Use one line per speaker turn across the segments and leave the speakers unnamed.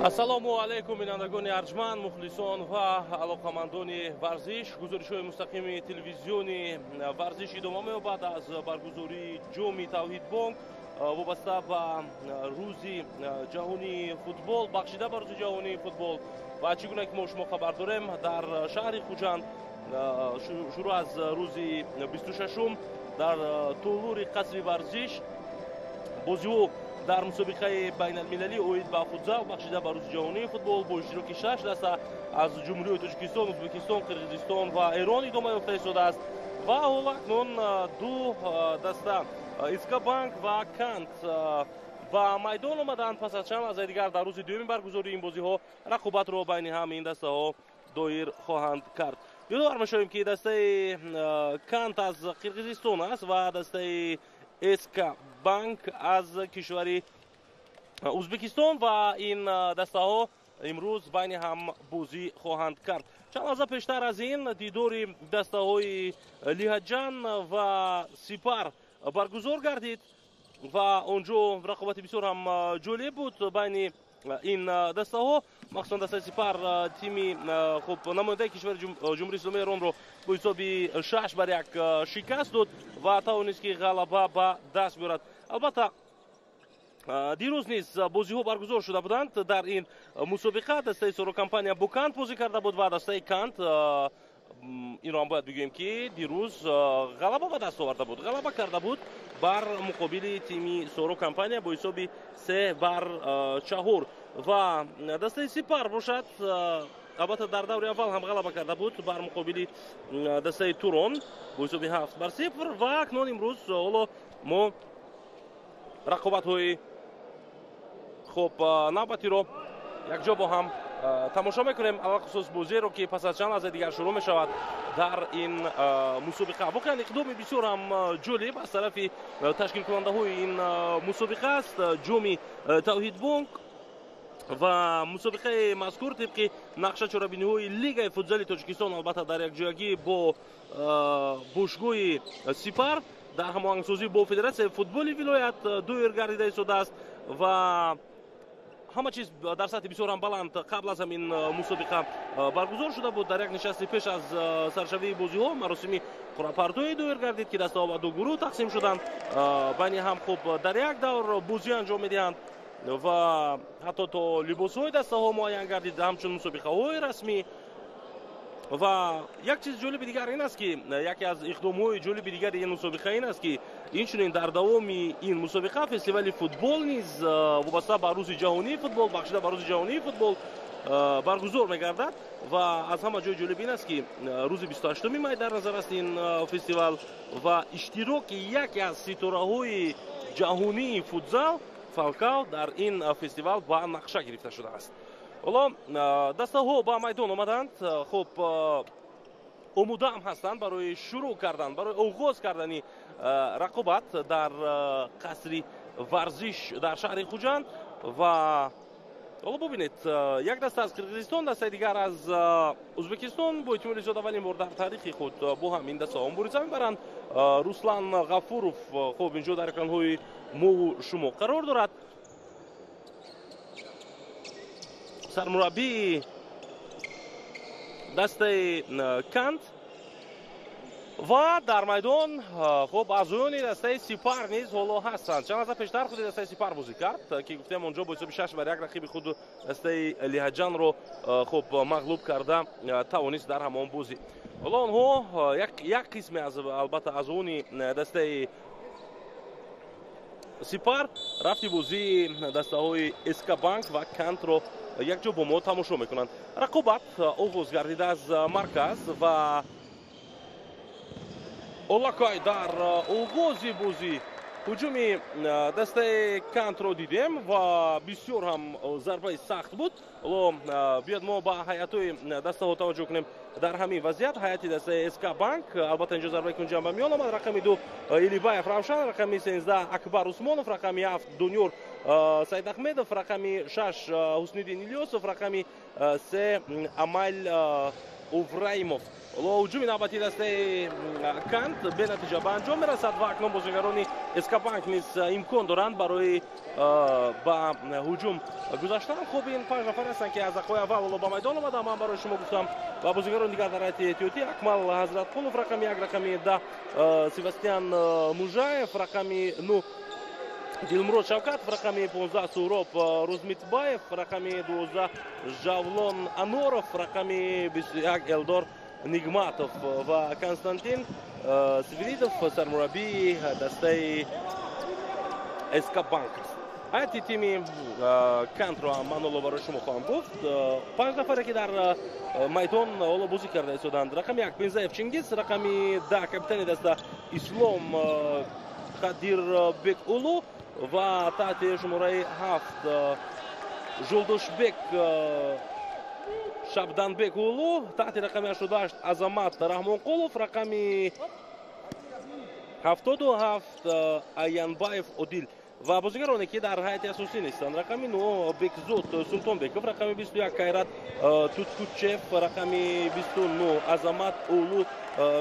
Ассалому алайкум, бинандагони арҷманд, мухлисон ва алоқамандони варзиш. Гузоришҳои мустақими телевизиони варзиш идома меёбад аз баргузории ҷоми Тавҳидбонк вобаста ба рӯзи ҷаҳонии футбол, бахшида ба рӯзи ҷаҳонии футбол. Ва чӣ гуна ки мо шумо хабар дорем, дар шаҳри Хуҷанд шурӯъ аз рӯзи 26-ум дар толори қасри варзиш бозиҳо дар мусобиқаи байналмилалӣ оид ба футзал бахшида ба рӯзи ҷаҳонии футбол бо иштироки 6 даста аз Ҷумҳурии Тоҷикистон, Ӯзбекистон, Қирғизистон ва Эрон идома ёфта истодааст. Ва ҳоло акнун ду даста СК Банк ва Кант ба майдон омаданд. Пас аз чанд лаҳзаи дигар дар рӯзи дуюми баргузории ин бозиҳо рақобатро байни ҳам ин дастаҳо доир хоҳанд кард. Ёдовар мешавем, ки дастаи Кант аз Қирғизистон аст ва дастаи СК Банк аз кишвари Ӯзбекистон ва ин дастаҳо имрӯз байни ҳам бозӣ хоҳанд кард. Чанд лаҳза пештар аз ин дидори дастаҳои Лиҳаҷан ва Сипар баргузор гардид ва он ҷо рақобати бисёр ҳам ҷолиб буд байни ин дастаҳо. Махсусан дастаи Сипар тими хуб намояндаи кишвари Ҷумҳурии Исломии Эронро бо ҳисоби 6-1 шикаст дод ва тавонист, ки ғалаба ба даст биёрад. Албатта, дирӯз низ бозиҳо баргузор шуда буданд. Дар ин мусобиқа дастаи Соро Компания бо Кант бозӣ карда буд ва дастаи Кант, инро ҳам бояд бигӯем, ки дирӯз ғалаба ба даст оварда буд, ғалаба карда буд бар муқобили тими Соро Компания бо ҳисоби 3-4. Ва дастаи Сипар бошад, албатта, дар даври аввал ҳам ғалаба карда буд бар муқобили дастаи Турон бо ҳисоби 7-0. Ва акнун имрӯз ҳоло мо рақобатҳои хуб навбатиро якҷо бо ҳам тамошо мекунем, алалхусус бозиеро, ки пас аз чанд лаҳзаи дигар шурӯъ мешавад дар ин мусобиқа. Воқеан, иқдоми бисёр ҳам ҷолиб аз тарафи ташкилкунандаҳои ин мусобиқа аст, ҷоми Тавҳидбонк. Ва мусобиқаи мазкур тибқи нақша чорабиниҳои Лигаи футзали Тоҷикистон, албатта, дар якҷоягӣ бо бошгоҳи Сипар дар ҳамоҳангсозӣ бо Федератсияи футболи вилоят доир гардида истодааст. Ва ҳама чиз дар сатҳи бисёр ҳам баланд қабл аз ҳамин мусобиқа баргузор шуда буд. Дар як нишасти пеш аз саршавии бозиҳо маросими қуръапартоӣ доир гардид, ки дастаҳо ба ду гурӯҳ тақсим шуданд, байни ҳам хуб дар як давр бозӣ анҷом медиҳанд ва ҳатто то либосҳои дастаҳо муайян гардид ҳамчун мусобиқаҳои расмӣ. Ва як чизи ҷолиби дигар ин аст, ки яке аз иқдомҳои ҷолиби дигари ин мусобиқа ин аст, ки инчунин дар давоми ин мусобиқа фестивали футбол низ вобаста ба рӯзи ҷаҳонии футбол, бахшида ба рӯзи ҷаҳонии футбол баргузор мегардад. Ва аз ҳама ҷои ҷолиб ин аст, ки рӯзи 28 май дар назар аст ин фестивал ва иштироки яке аз ситораҳои ҷаҳонии футзал Фалкао дар ин фестивал ба нақша гирифта шудааст. Ҳоло дастаҳо ба майдон омаданд, хуб омодаам ҳастанд барои шурӯъ кардан, барои оғоз кардани рақобат дар қасри варзиш дар шаҳри Хуҷанд. Ва ҳоло бубинед, як даста аз Қирғизистон, дастаи дигар аз Ӯзбекистон бо эҳтимоли зиёд аввалин бор дар таърихи худ бо ҳам ин дастаҳо мубориза мебаранд. Руслан Ғафуров хуб инҷо дар экранҳои мову шумо қарор дорад, сармураббии дастаи Кант. Ва дар майдон хуб аъзоёни дастаи Сипар низ ҳоло ҳастанд. Чанд лаҳза пештар худи дастаи Сипар бозӣ кард, ки гуфтем, он ҷо бо ҳисоби 6-1 рақиби худ дастаи Лиҳаҷанро хуб мағлуб карда тавонист дар ҳамон бозӣ. Ҳоло онҳо як қисме аз, албатта, аъзоёни дастаи Сипар рафти бозии дастаҳои СК Банк ва Кантро якҷо бо мо тамошо мекунанд. Рақобат оғоз гардида аз марказ ва оллакай дар оғози бозӣ ҳуҷуми дастаи Кантро дидем ва бисёр ҳам зарбаи сахт буд. Ҳоло биёд мо ба ҳайатҳои дастаҳо таваҷҷӯҳ кунем. Дар ҳамин вазъият ҳайати дастаи СК Банк, албатта, инҷо зарбаи кунҷиам ба миён омад. Рақами 2 Илибаев Равшан, рақами 13 Акбар Усмонов, рақами 7 Дунёр Саидахмедов, рақами 6 Ҳусниддин Илёсов, рақами 3 Амал Увраимов. Ҳоло ҳуҷуми навбатии дастаи Кант бенатиҷа ба анҷом мерасад ва акнун бозигарони СК Банк низ имкон доранд барои ба ҳуҷум гузаштан. Хуб, ин 5 нафар ҳастанд, ки аз дақиқаи аввал ҳоло ба майдон омаданд. Ман барои шумо гуфтам ва бозигарони дигар дар ҳайати эҳтиётӣ: Акмал Ҳазратқулов рақами 1, рақами 10 Себастьян Мужаев, рақами 9 Дилмурод Шавкатов, рақами 15 Суҳроб Рузмитбаев, рақами 12 Жавлон Аноров, рақами 21 Элдор Нигматов ва Константин Свиридов сармураббии дастаи СК Банк аст. Ҳайати тими Кантро ҳам ман ҳоло барои шумо хоҳам гуфт. 5 нафаре, ки дар майдон ҳоло бозӣ карда истоданд: рақами 1 Пинзаев Чингиз, рақами 10 капитани даста Ислом Қадирбек Улу ва таҳти шумораи 7 Жулдушбек Шабданбек Улу, таҳти рақами 88 Азамат Раҳмонқулов, рақами 77 Аянбаев Одил. Ва бозигароне, ки дар ҳайати асосӣ нестанд: рақами 9 Бекзод Султонбеков, рақами 21 Кайрат Туткучев, рақами 29 Азамат Улу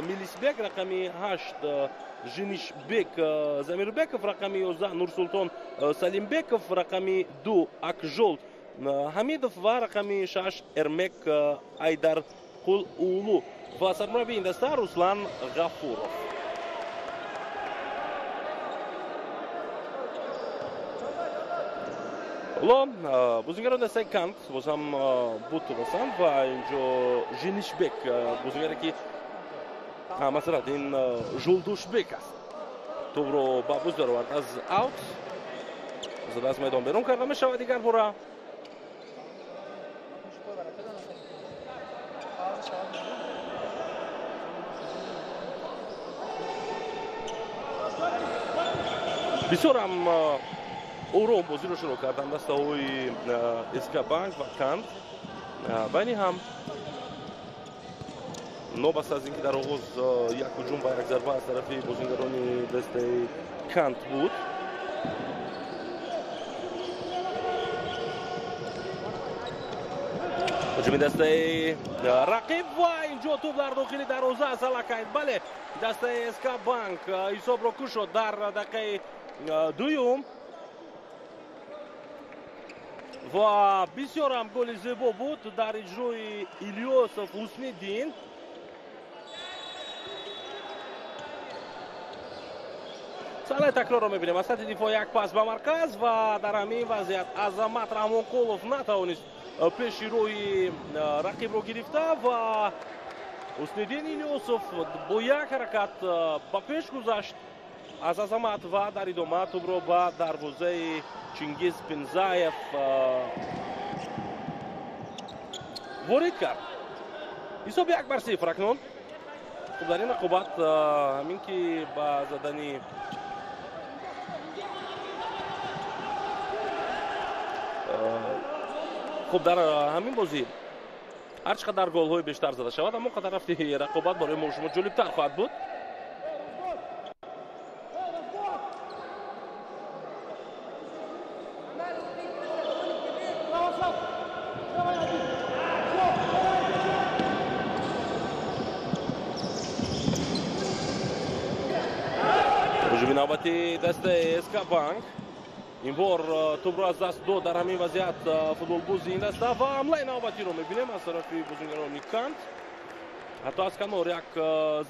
Милисбек, рақами 8 Женишбек Замирбеков, рақами 11 Нурсултон Салимбеков, рақами 2 Акжол Ҳамидов ва рақами 6 Эрмек Айдарқул Улу. Ва сармураббии ин даста Руслан Ғафуров. Ҳоло бозигарони дастаи Кант боз ҳам Бутов ҳастанд ва инҷо Женишбек, бозигаре, ки масалан ин Жулдушбек аст, тӯбро ба бозӣ даровард аз аут, зада аз майдон берун карда мешавад дигар бора. Бисёр ҳам ором бозиро шурӯъ карданд дастаҳои СК Банк ва Кант. Байни ҳам нобаста аз ин ки дар оғоз як ҳуҷум ва як зарба аз тарафи бозингарони дастаи Кант буд. Ҳуҷуми дастаи рақиб ва инҷо тӯб дар дохили дарвоза аст аллакай. Бале, дастаи СК Банк ҳисобро кушод дар дақиқаи дуюм ва бисёр ҳам голи зебо буд дар иҷрои Илёсов Ҳусниддин. Саҳнаи такрорро мебинем. Аз сатҳи дифоъ як пас ба марказ ва дар ҳамин вазъият Азамат Раҳмонқулов натавонист пеши роҳи рақибро гирифта ва Ҳусниддин Илёсов бо як ҳаракат ба пеш гузашт аз Азамат ва дар идома тӯбро ба дарвозаи Чингиз Пинзаев ворид кард. Ҳисоб 1-0 акнун. Хуб, дар ин рақобат ҳамин ки ба задани хуб дар ҳамин бозӣ ҳар чӣ қадар голҳои бештар зада шавад, ҳамон қадар рафти рақобат барои мо шумо ҷолибтар хоҳад буд. Ҳуҷуми навбати дастаи СК Банк. Ин бор тӯбро аз даст дод дар ҳамин вазъият футболбози ин даста ва ҳамлаи навбатиро мебинем аз тарафи бозингарони Кант. Ҳатто аз канор як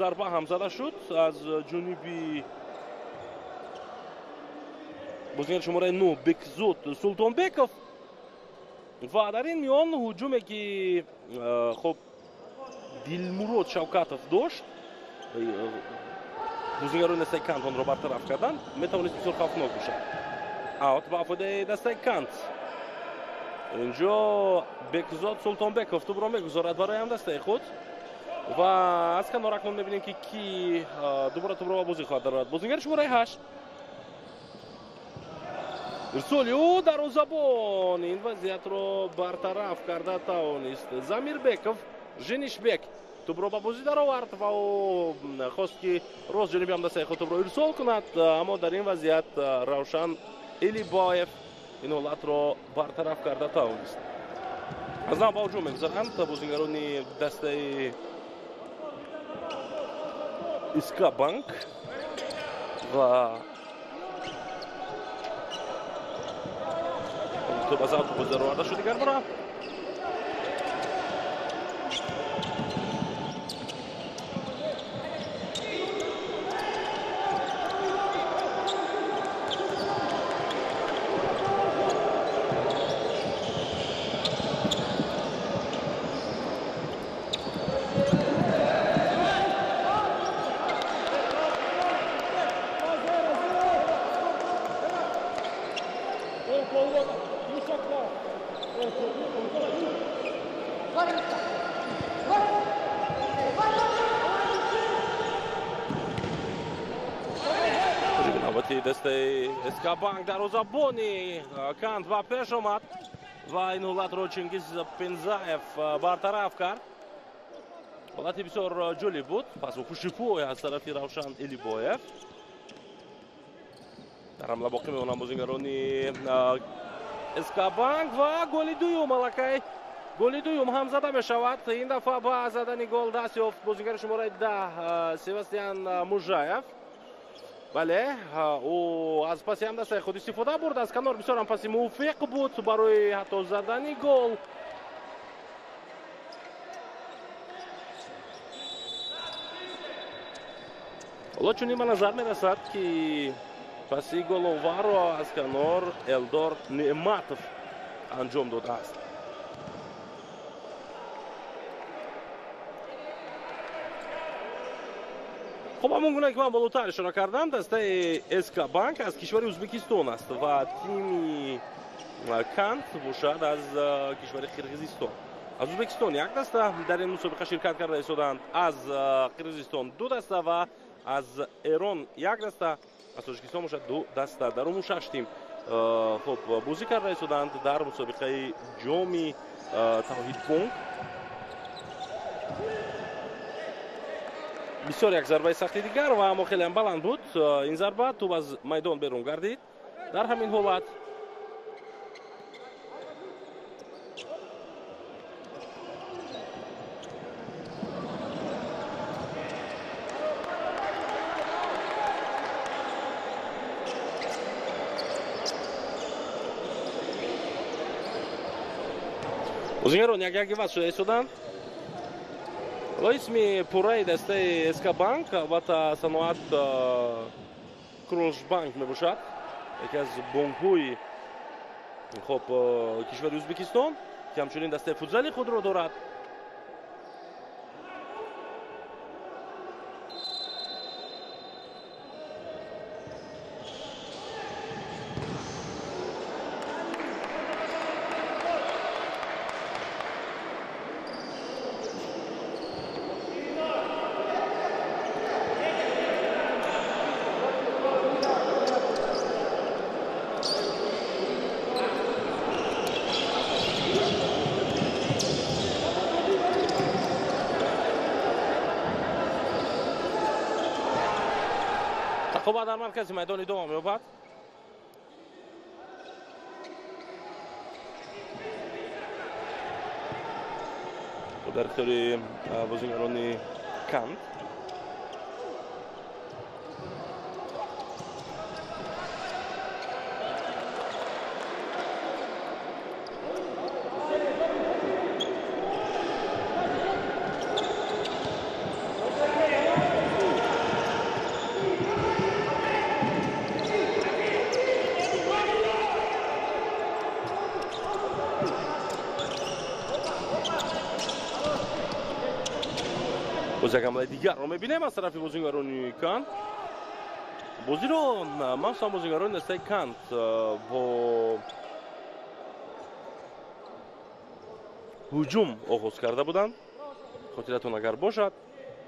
зарба ҳам зада шуд аз ҷониби бозингари шумораи 9 Бекзод Султонбеков ва дар ин миён ҳуҷуме, ки хуб Дилмурод Шавкатов дошт, бозингарони дастаи Кант онро бартараф карданд, метавонист бисёр хавфнок бошад. Аут ба фоидаи дастаи Кант. Инҷо Бекзод Султонбеков тӯбро мегузорад барои ҳамдастаи худ ва аз канор акнун мебинем, ки ки дубора тӯбро ба бозӣ хоҳад даровард. Бозингари шумораи 8 ирсоли ӯ дарвозабон ин вазъиятро бартараф карда тавонист. Замирбеков Женишбек тӯбро ба бозӣ даровард ва ӯ хост, ки рост ҷониби ҳамдастаи худ тӯбро ирсол кунад, аммо дар ин вазъият Равшан Элибоев ин ҳолатро бартараф карда тавонист. Аз нав ба ҳуҷум мегузаранд бозигарони дастаи СК Банк ва топ аз аут бозӣ дароварда шуд дигар бора. Дастаи СК Банк дарвозабони Кант ба пеш омад ва ин ҳолатро Чингиз Пензаев бартараф кард. Ҳолати бисёр ҷолиб буд. Пас пушипой аз тарафи Равшан Элибоев. Дар ҳамла боқӣ мемонанд бозигарони СК Банк ва голи дуюм аллакай голи дуюм ҳам зада мешавад. Ин дафъа ба задани гол даст ёфт бозигари шумораи 10 Севастиан Мужаев. Бале, ӯ аз паси ҳам дастаи худ истифода бурд, аз канор бисёр ҳам паси мувофиқ буд барои ҳатто задани гол. Ҳоло чунин ба назар мерасад, ки паси головарро аз канор Элдор Неъматов анҷом додааст. Хуб, ҳамон гуна ки ман болотар ишора кардам, дастаи СК Банк аз кишвари Ӯзбекистон аст ва тими Кант бошад аз кишвари Қирғизистон. Аз Ӯзбекистон як даста дар ин мусобиқа ширкат карда истоданд, аз Қирғизистон ду даста ва аз Эрон як даста, аз Тоҷикистон бошад ду даста. Дар умум шаш тим хуб бозӣ карда истоданд дар мусобиқаи ҷоми Тавҳид Бонк. Бисёр як зарбаи сахти дигар ва аммо хеле ҳам баланд буд ин зарба, тӯб аз майдон берун гардид. Дар ҳамин ҳолат бозигарон як-як иваз шуда истоданд. Исми пурраи дастаи СК Банк албатта Саноат Курулшбанк мебошад, яке аз бонкҳои хоб кишвари Ӯзбекистон, ки ҳамчунин дастаи футзали худро дорад. Рақобат дар маркази майдон идома меёбад. Дар ихтиёри бозигарони Кант. Боз як ҳамлаи дигарро мебинем аз тарафи бозигарони Кант. Бозиро махсусан бозигарони дастаи Кант бо ҳуҷум оғоз карда буданд. Хотиратон агар бошад,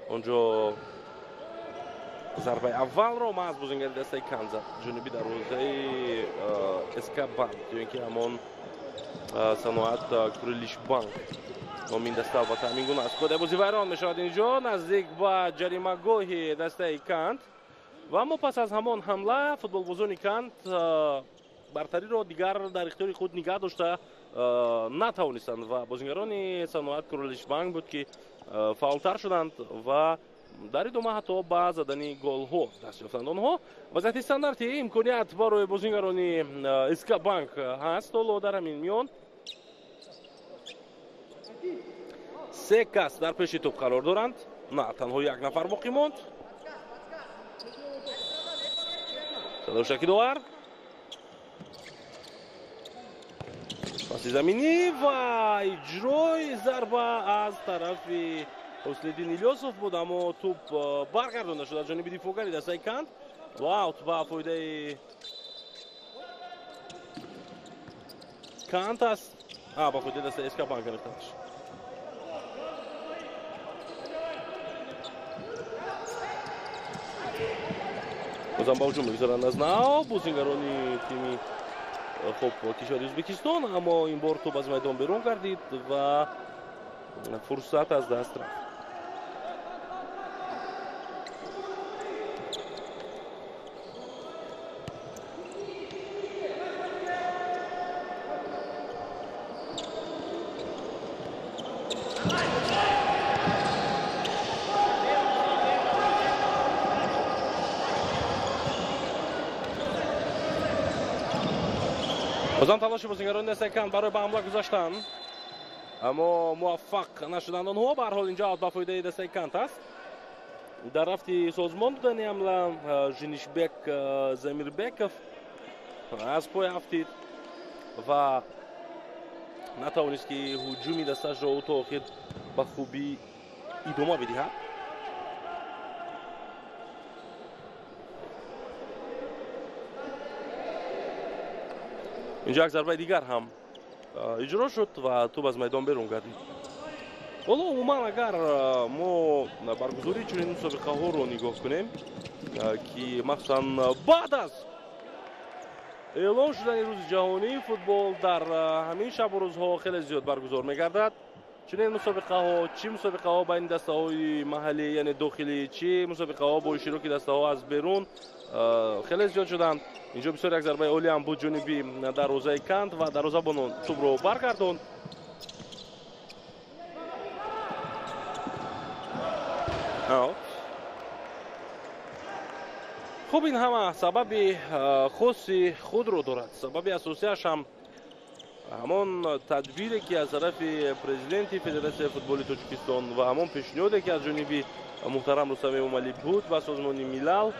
онҷо зарбаи аввалро маҳз бозигари дастаи Кант зад ҷониби дарвозаи СК Банк, ё ин ки ҳамон Саноат Курилишбанк. Номи ин даста албатта ҳамин гуна аст. Кодаи бозӣ вайрон мешавад инҷо наздик ба ҷаримагоҳи дастаи Кант ва аммо пас аз ҳамон ҳамла футболбозони Кант бартариро дигар дар ихтиёри худ нигаҳ дошта Натавонистанд ва бозингарони Саноат Курилишбанк буд, ки фаъолтар шуданд ва дар идома ҳатто ба задани голҳо даст ёфтанд онҳо. Вазъияти стандартӣ, имконият барои бозингарони СК Банк ҳаст. Ҳоло дар ҳамин миён се кас дар пеши тӯб қарор доранд. На, танҳо як нафар боқӣ монд. Садошаки довар, паси заминӣ ва иҷрои зарба аз тарафи Ҳусниддин Илёсов буд, аммо тӯб баргардонда шуд аз ҷониби дифоъгари дастаи Кант ва аут ба фоидаи Кант аст. Ба фоидаи дастаи СК Банк гирифтанаш. Бозам ба ҳуҷум мегузаранд аз нав бозингарони тими, хуб, кишвари Ӯзбекистон, аммо ин бор тӯб аз майдон берун гардид ва фурсат аз даст рафт. Бозам талоши бозингарони дастаи Кант барои ба ҳамла гузаштан, аммо муваффақ нашуданд онҳо. Ба ҳар ҳол, инҷо аут ба фоидаи дастаи Кант аст. Дар рафти созмон додани ҳамла Женишбек Замирбеков аз пой афтид ва натавонист, ки ҳуҷуми дасташро ӯ то охир ба хубӣ идома бидиҳад. Инҷо як зарбаи дигар ҳам иҷро шуд ва тӯб аз майдон берун гардид. Ҳоло умуман, агар мо баргузории чунин мусобиқаҳоро нигоҳ кунем, ки махсусан баъд аз эълон шудани Рӯзи ҷаҳонии футбол дар ҳамин шабу рӯзҳо хеле зиёд баргузор мегардад чунин мусобиқаҳо, чӣ мусобиқаҳо байни дастаҳои маҳаллӣ, яъне дохилӣ, чӣ мусобиқаҳо бо иштироки дастаҳо аз берун хеле зиёд шуданд. Инҷо бисёр як зарбаи олӣ ҳам буд ҷониби дарвозаи Кант ва дарвозабон тӯбро баргардонд. Аут. Хуб, ин ҳама сабаби хоси худро дорад. Сабаби асосиаш ҳам ҳамон тадбире, ки аз тарафи президенти Федератсияи футболи Тоҷикистон ва ҳамон пешниҳоде, ки аз ҷониби муҳтарам Рустам Эмомалӣ буд ва Созмони Милал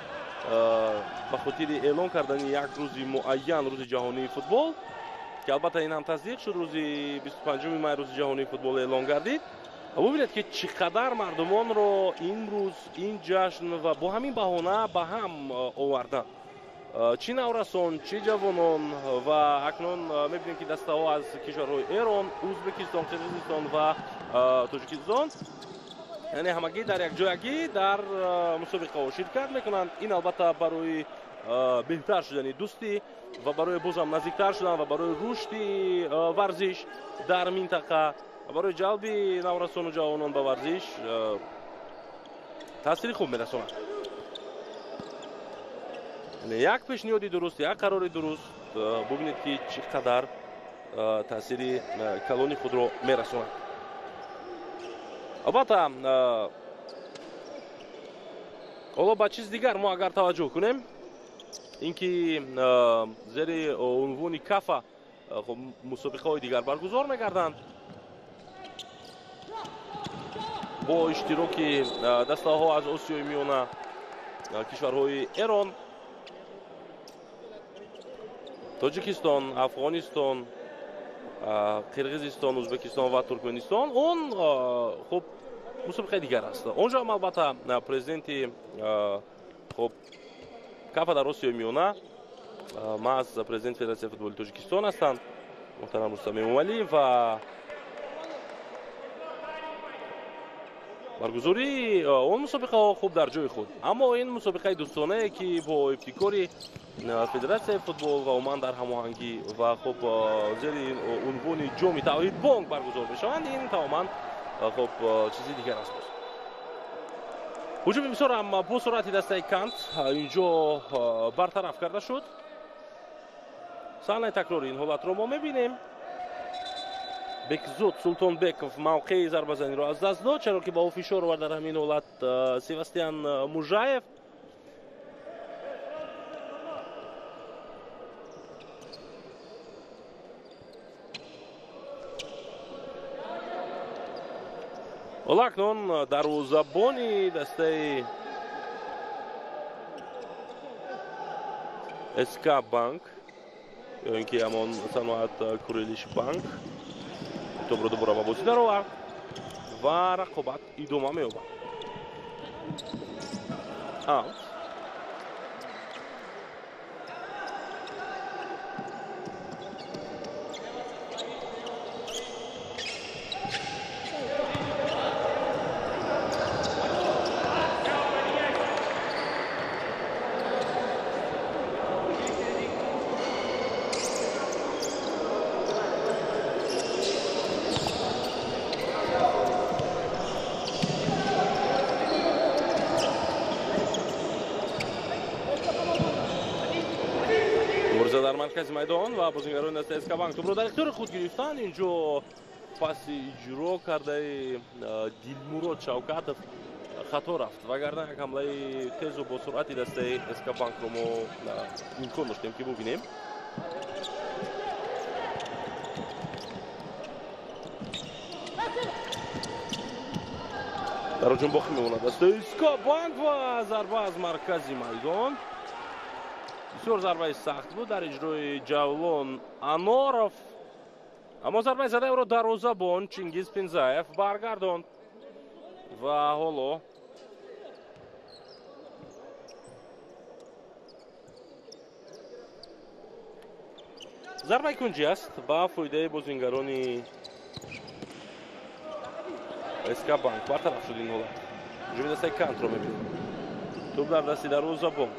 ба хотири эълон кардани як рӯзи муайян Рӯзи ҷаҳонии футбол, ки албатта ин ҳам тасдиқ шуд, рӯзи 25 май Рӯзи ҷаҳонии футбол эълон гардид. Бубинед, ки чӣ қадар мардумонро имрӯз ин ҷашн ва бо ҳамин баҳона ба ҳам оварданд, чӣ наврасон, чӣ ҷавонон. Ва акнун мебинем, ки дастаҳо аз кишварҳои Эрон, Ӯзбекистон, Қирғизистон ва Тоҷикистон, яъне ҳамагӣ дар якҷоягӣ дар мусобиқаҳо ширкат мекунанд. Ин албатта барои беҳтар шудани дӯстӣ ва барои бозам наздиктар шудан ва барои рушди варзиш дар минтақа ва барои ҷалби наврасону ҷавонон ба варзиш таъсири хуб мерасонад. Як пешниҳоди дуруст, як қарори дуруст, бубинед, ки чӣ қадар таъсири калони худро мерасонад. Албатта, ҳоло ба чиз дигар мо агар таваҷҷӯҳ кунем, ин ки зери унвони Кафа мусобиқаҳои дигар баргузор мегарданд бо иштироки дастаҳо аз Осиёи Миёна, кишварҳои Эрон, Тоҷикистон, Афғонистон, Қирғизистон, Ӯзбекистон ва Туркманистон. Он, хуб, мусобиқаи дигар аст. Он ҷо ҳам албатта президенти, хуб, Кафа дар Осиёи Миёна маҳз президенти Федератсияи футболи Тоҷикистон ҳастанд, муҳтарам Рустам Эмомалӣ, ва баргузории он мусобиқаҳо, хуб, дар ҷои худ, аммо ин мусобиқаи дӯстонае, ки бо ибтикори Федератсияи футбол ва умуман дар ҳамоҳангӣ ва, хуб, зери унвони Ҷоми Тавҳид Бонк баргузор мешаванд, ин тамоман, хуб, чизи дигар аст. Боз ҳуҷуми бисёрам бо суръати дастаи Кант инҷо бартараф карда шуд. Саҳнаи такрори ин ҳолатро мо мебинем. Бекзод Султонбеков мавқеи зарбазаниро аз даст дод, чаро ки ба ӯ фишор овард дар ҳамин ҳолат Севастиан Мужаев. Ҳоло акнун дарвозабони дастаи СК Банк ё ин ки ҳамон Саноат Курилиш Банк топро дубора ба бозӣ даровард ва рақобат идома меёбад. Аут. Дар маркази майдон ва бозингарони дастаи СК Банк топро дар ихтиёри худ гирифтанд. Инҷо паси иҷро кардаи Дилмурод Шавкатов хато рафт, вагарна як ҳамлаи тезу бо суръати дастаи СК Банкро мо имкон доштем ки бубинем. Дар ҳуҷум боқӣ мемонад дастаи СК Банк ва зарба аз маркази майдон. Бисёр зарбаи сахт буд дар иҷрои Ҷавлон Аноров, аммо зарбаи задаи ӯро дарвозабон Чингиз Пинзаев баргардонд ва ҳоло зарбаи кунҷӣ аст ба фоидаи бозингарони СК Банк. Бартараф шуд ин ҳолат. Ҳуҷуми дастаи Кантро мебинем. Тӯб дар дасти дарвозабон.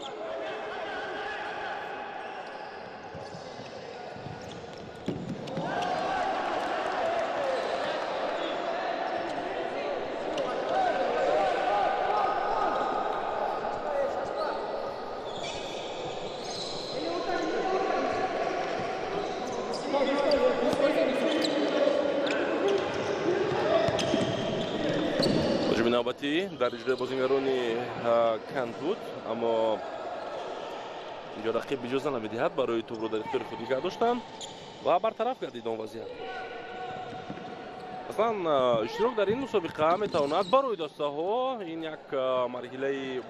Навбатӣ дар иҷрои бозингарони Кант буд, аммо инҷо рақиб иҷоза намедиҳад барои тӯбро дар ихтиёри худ нигаҳ доштан ва бартараф гардид он вазъият. Аслан иштирок дар ин мусобиқа метавонад барои дастаҳо ин як марҳилаи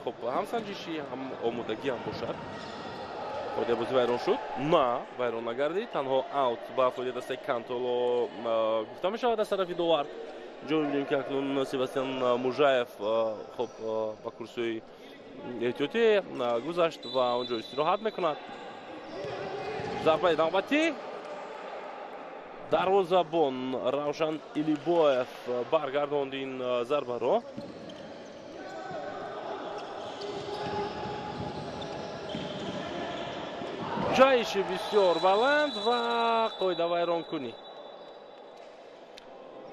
хуб ҳам санҷишӣ, ҳам омодагӣ ҳам бошад. Фоидаи бозӣ вайрон шуд? На, вайрон нагардид, танҳо аут ба фоидаи дастаи Кант ҳоло гуфта мешавад аз тарафи довар. Инҷо мебинем ки акнун Себастьян Мужаев хуб ба курсии эҳтиётӣ гузашт ва онҷо истироҳат мекунад. Зарбаи навбатӣ дарвозабон Равшан Илибоев баргардонд ин зарбаро. Ҷайши бисёр баланд ва қоидавайронкунӣ.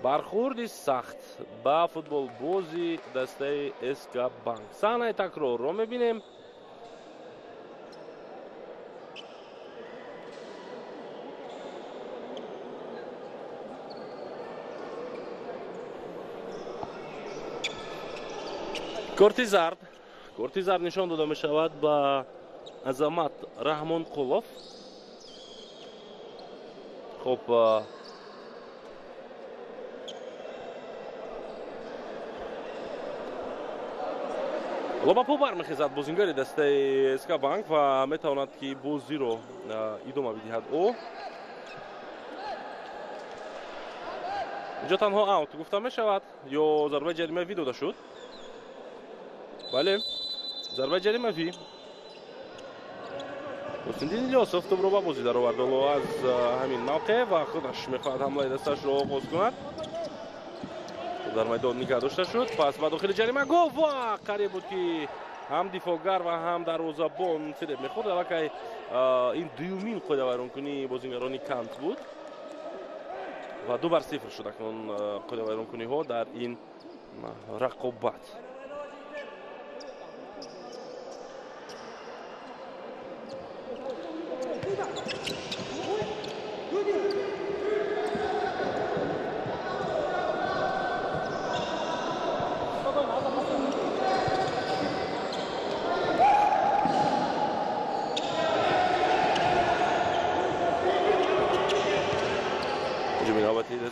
Бархурди сахт ба футболбози дастаи СК Банк. Саҳнаи такрорро мебинем. Корти зард. Корти зард нишон дода мешавад ба Азамат Раҳмонқулов. Хуб, лобапо бармехезад бозингари дастаи СК Банк ва метавонад ки бозиро идома бидиҳад ӯ. Инҷо танҳо аут гуфта мешавад ё зарбаи ҷаримавӣ дода шуд? Бале, зарбаи ҷаримавӣ. Ҳусниddин Илёсов тӯбро ба бозӣ даровард ҳоло аз ҳамин мавқеъ ва худаш мехоҳад ҳамлаи дасташро оғоз кунад. Дар майдон нигаҳ дошта шуд, пас ба дохили ҷаримагоҳ ва қариб буд ки ҳам дифоъгар ва ҳам дарвозабон фиреб мехӯрд. Аллакай ин дуюмин қоидавайронкунии бозингарони Кант буд ва 2-0 шуд акнун қоидавайронкуниҳо дар ин рақобат.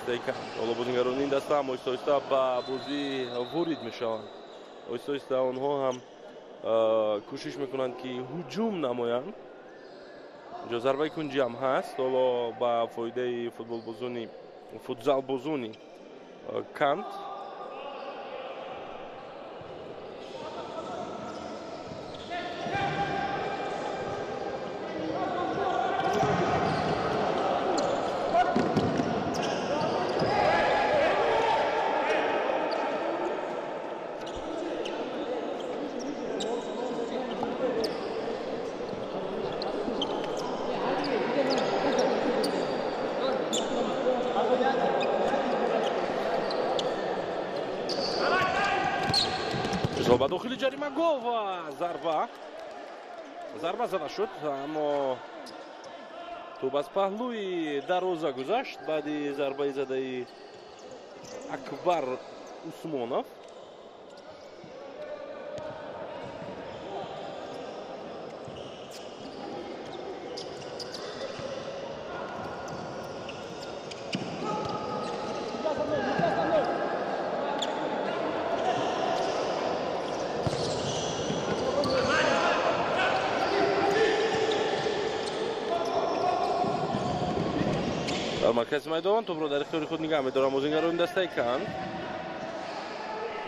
Дастаи Кант. Ҳоло бозингарони ин даста ҳам оҳиста оҳиста ба бозӣ ворид мешаванд. Оҳиста оҳиста онҳо ҳам кӯшиш мекунанд, ки ҳуҷум намоянд. Инҷо зарбаи кунҷӣ ҳам ҳаст. Ҳоло ба фоидаи футболбозони футзалбозони Кант. Ба дохили ҷаримагоҳ ва зарба зада шуд, аммо тӯб аз паҳлӯи дарвоза гузашт баъди зарбаи задаи Акбар Усмонов. Маркази майдон тӯбро дар ихтиёри худ нигаҳ медорад бозингарони дастаи Кант.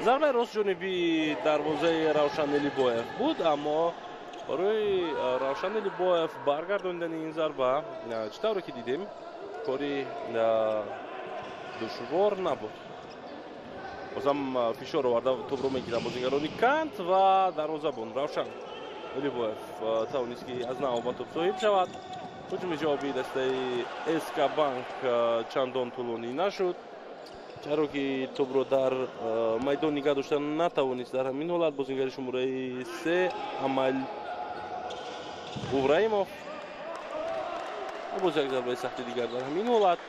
Зарбаи рост ҷониби дарвозаи Равшан Элибоев буд, аммо барои Равшан Элибоев баргардонидани ин зарба, чӣ тавре ки дидем, кори душвор набуд. Бозам фишор оварда тӯбро мегиранд бозингарони Кант ва дарвозабон Равшан Элибоев тавонист, ки аз нав ба тӯб соҳиб шавад. Ҳуҷуми ҷавобии дастаи СК Банк чандон тӯлонӣ нашуд, чаро ки тӯбро дар майдон нигаҳ дошта натавонист. Дар ҳамин ҳолат бозингари шумораи 3 Амал Ибраимов. Боз як зарбаи сахти дигар дар ҳамин ҳолат.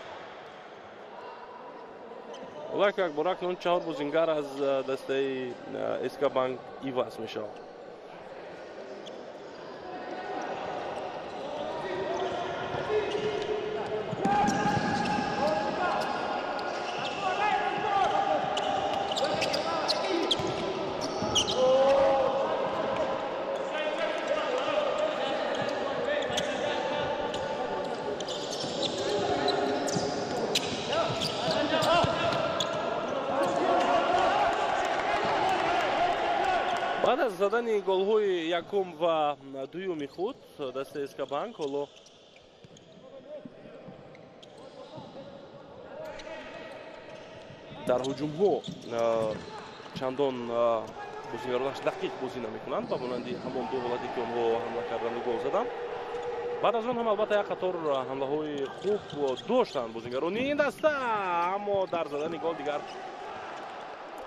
Ҳоло якбора акнун 4 бозингар аз дастаи СК Банк иваз мешавад. Баъд аз задани голҳои якум ва дуюми худ дастаи СК Банк ҳоло дар ҳуҷумҳо чандон бозингаронаш дақиқ бозӣ намекунанд, ба монанди ҳамон ду ҳолате ки онҳо ҳамла карданду гол заданд. Баъд аз он ҳам албатта як қатор ҳамлаҳои хуб доштанд бозингарони ин даста, аммо дар задани гол дигар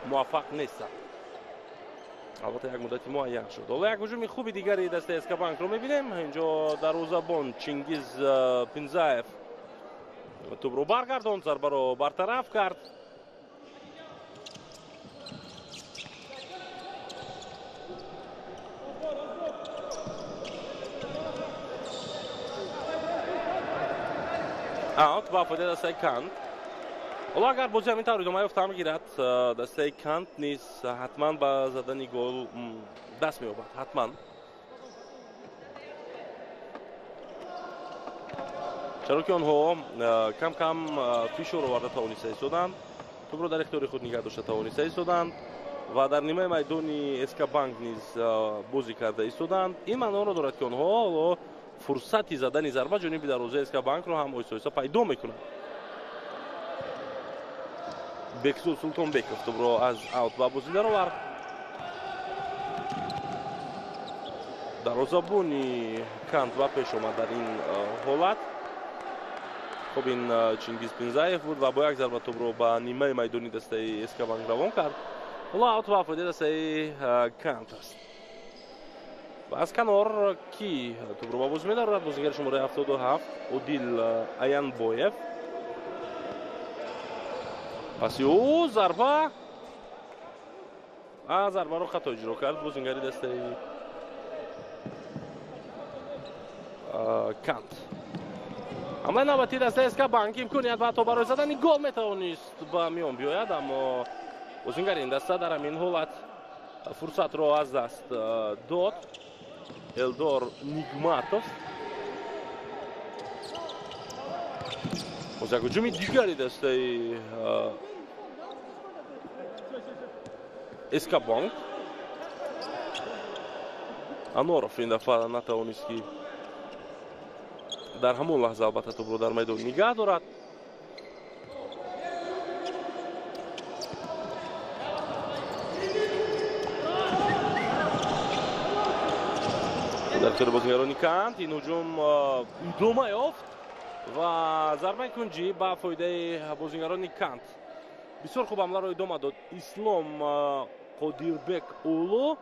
муваффақ нестанд. Албатта як муддати муайян шуд. Ҳоло як ҳуҷуми хуби дигари дастаи СК Банкро мебинем. Инҷо дарвозабон Чингиз Пинзаев тӯбро баргардонд, зарбаро бартараф кард. Аут ба фоидаи дастаи Кант. Ҳоло агар бозӣ ҳамин тавр идома ёфта мегирад, дастаи Кант низ ҳатман ба задани гол даст меёбад. Ҳатман. Чаро ки онҳо кам-кам фишор оварда тавониста истоданд, тӯбро дар ихтиёри худ нигаҳ дошта тавониста истоданд ва дар нимаи майдони СК Банк низ бозӣ карда истоданд. Ин маъноро дорад, ки онҳо ҳоло фурсати задани зарба ҷониби дарвозаи СК Банкро ҳам оҳиста оҳиста пайдо мекунанд. Бексуд Султонбеков тӯбро аз аут ба бозӣ даровард. Дарвозабони Кант ба пеш омад дар ин ҳолат. Хуб, ин Чингиз Пинзаев буд ва бо як зарба тӯбро ба нимаи майдони дастаи СК Банк равон кард. Ҳоло аут ба фоидаи дастаи Кант аст. Ва аз канор ки тӯбро ба бозӣ медарорад? Бозигари шумораи 77 Одил Аянбоев. Паси ӯ зарба, зарбаро хато иҷро кард бозингари дастаи Кант. Ҳамлаи навбатии дастаи СК Банк, имконият ва ҳатто барои задани гол метавонист ба миён биёяд, аммо бозингари ин даста дар ҳамин ҳолат фурсатро аз даст дод. Элдор Нигматов. Боз як ҳуҷуми дигари дастаи СК Банк. Аноров ин дафъа натавонист ки дар ҳамон лаҳза албатта тӯбро дар майдон нигаҳ дорад. Дар ихтиёри бозингарони Кант ин ҳуҷум идома ёфт ва зарбаи кунҷӣ ба фоидаи бозингарони Кант. Бисёр хуб ҳамларо идома дод Ислом Қодирбек Улу.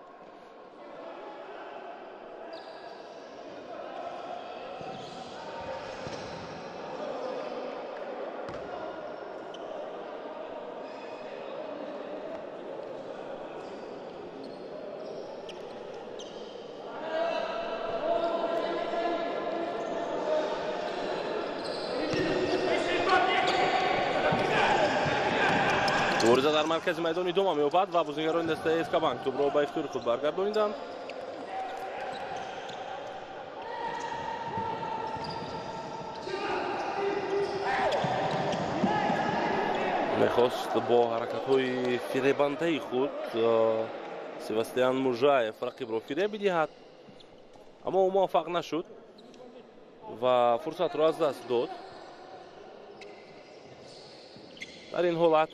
Мубориза дар маркази майдон идома меёбад ва бозингарони дастаи СК Банк тӯбро ба ихтиёри худ баргардониданд. Мехост бо ҳаракатҳои фиребандаи худ Себастьян Мужаев рақибро фиреб бидиҳад, аммо ӯ муваффақ нашуд ва фурсатро аз даст дод. Дар ин ҳолат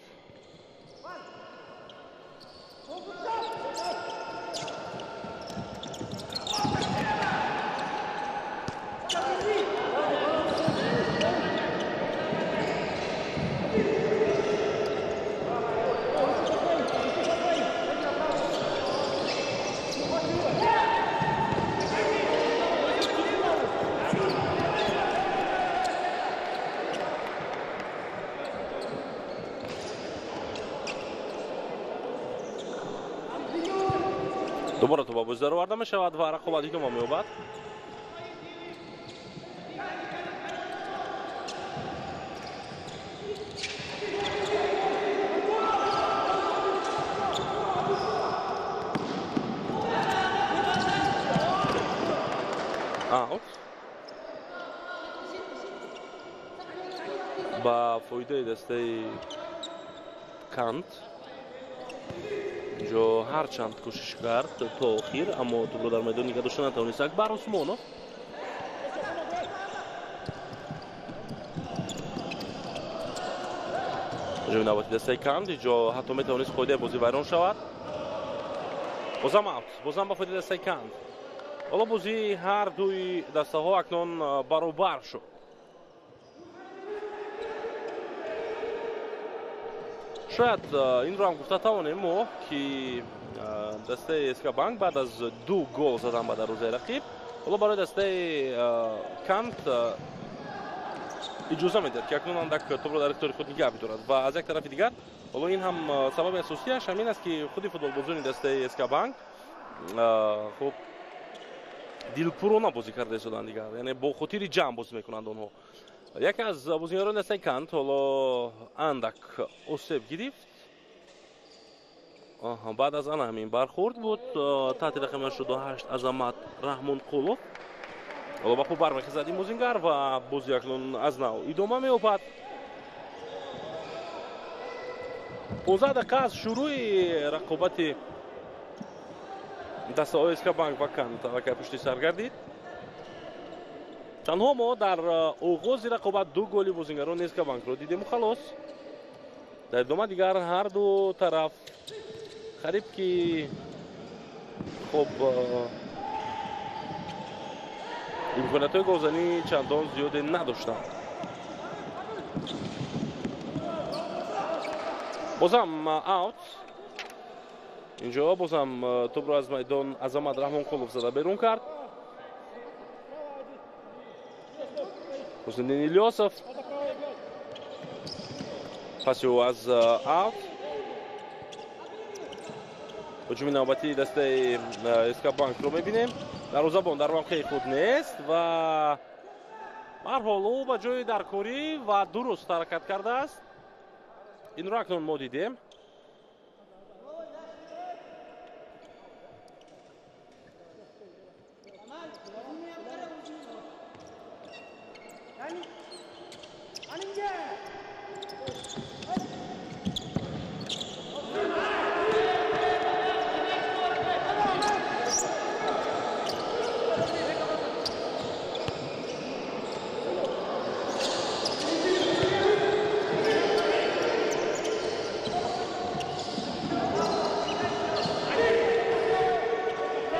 дубора тӯба бозӣ дароварда мешавад ва рақобат идома меёбад. Аут ба фоидаи дастаи Кант. Инҷо ҳарчанд кӯшиш кард то охир, аммо тӯбро дар майдон нигаҳ дошта натавонист Акбар Усмонов. Ҳуҷуми навбати дастаи Кант инҷо ҳатто метавонист қоидаи бозӣ вайрон шавад. Бозам аут, бозам ба фоидаи дастаи Кант. Ҳоло бозии ҳар дуи дастаҳо акнун баробар шуд. Шояд инро ҳам гуфта тавонем мо, ки дастаи СК Банк баъд аз 2 гол задан ба дарвозаи рақиб, ҳоло барои дастаи Кант иҷоза медиҳад, ки акнун андак тӯбро дар ихтиёри худ нигаҳ бидорад. Ва аз як тарафи дигар, ҳоло ин ҳам сабаби асосияш ҳамин аст, ки худи футболбозони дастаи СК Банк хуб дилпурона бозӣ карда истоданд дигар, яъне бо хотири ҷамъ бозӣ мекунанд онҳо. Яке аз бозингарони дастаи Кант ҳоло андак осеб гирифт. Баъд аз ана ҳамин бархӯрд буд таҳти рақами 88 Азамат Раҳмонқулов. Ҳоло ба хуб бармехезад ин бозингар ва бозӣ акнун аз нав идома меёбад. 15 дақиқа аз шурӯи рақобати дастаҳои СК Банк ва Кант аллакай пушти сар гардид. Танҳо мо дар оғози рақобат 2 голи бозингарони СК Банкро дидему халос. Дар идома дигар ҳар ду тараф қариб ки хуб имкониятҳои голзанӣ чандон зиёде надоштанд. Бозам аут. Инҷо бозам тӯбро аз майдон Азамат Раҳмонқулов зада берун кард. Ҳусниddin Илёсов паси ӯ аз аут. Ҳуҷуми навбатии дастаи СК Банкро мебинем. Дарвозабон дар мавқеи худ нест ва Ба ҳар ҳол, ӯ ба ҷои даркорӣ ва дуруст ҳаракат кардааст. Инро акнун мо дидем.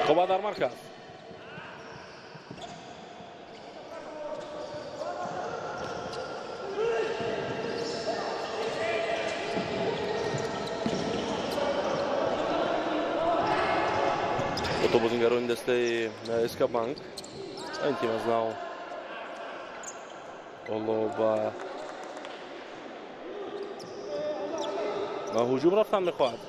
Рақобат дар марказ. Бозингарони дастаи СК Банк, ин тим аз нав ҳоло ба ҳуҷум рафтан мехоҳад.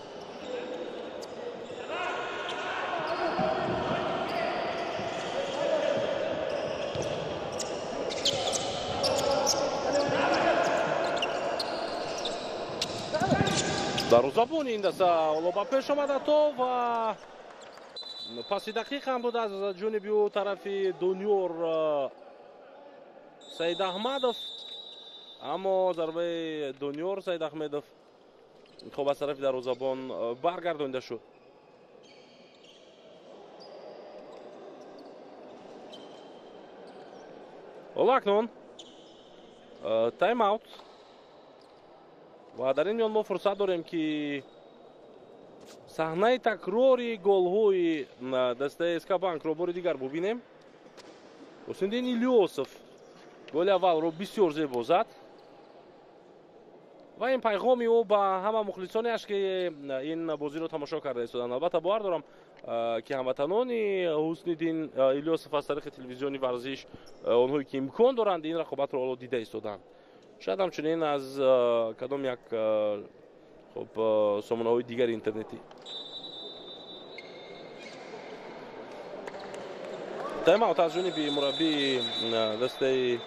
Дарвозабони ин даста ҳоло ба пеш омада то ва паси дақиқ ҳам буд аз ҷониби ӯ тарафи Дунёр Саидаҳмадов, аммо зарбаи Дунёр Саидаҳмедов хоб аз тарафи дарвозабон баргардонида шуд. Ҳоло акнун тайм-аут ва дар ин миён мо фурсат дорем, ки саҳнаи такрори голҳои дастаи СК Банкро бори дигар бубинем. Ҳусниddин Илёсов голи аввалро бисёр зебо зад ва ин пайғоми ӯ ба ҳама мухлисонеаш, ки ин бозиро тамошо карда истоданд. Албатта, бовар дорам, ки ҳамватанони Ҳусниddин Илёсов аз тариқи телевизиони Варзиш, онҳое ки имкон доранд, ин рақобатро ҳоло дида истоданд, шояд ҳамчунин аз кадом як хуб сомонаҳои дигари интернетӣ. Тайм-аут аз ҷониби мураббии дастаи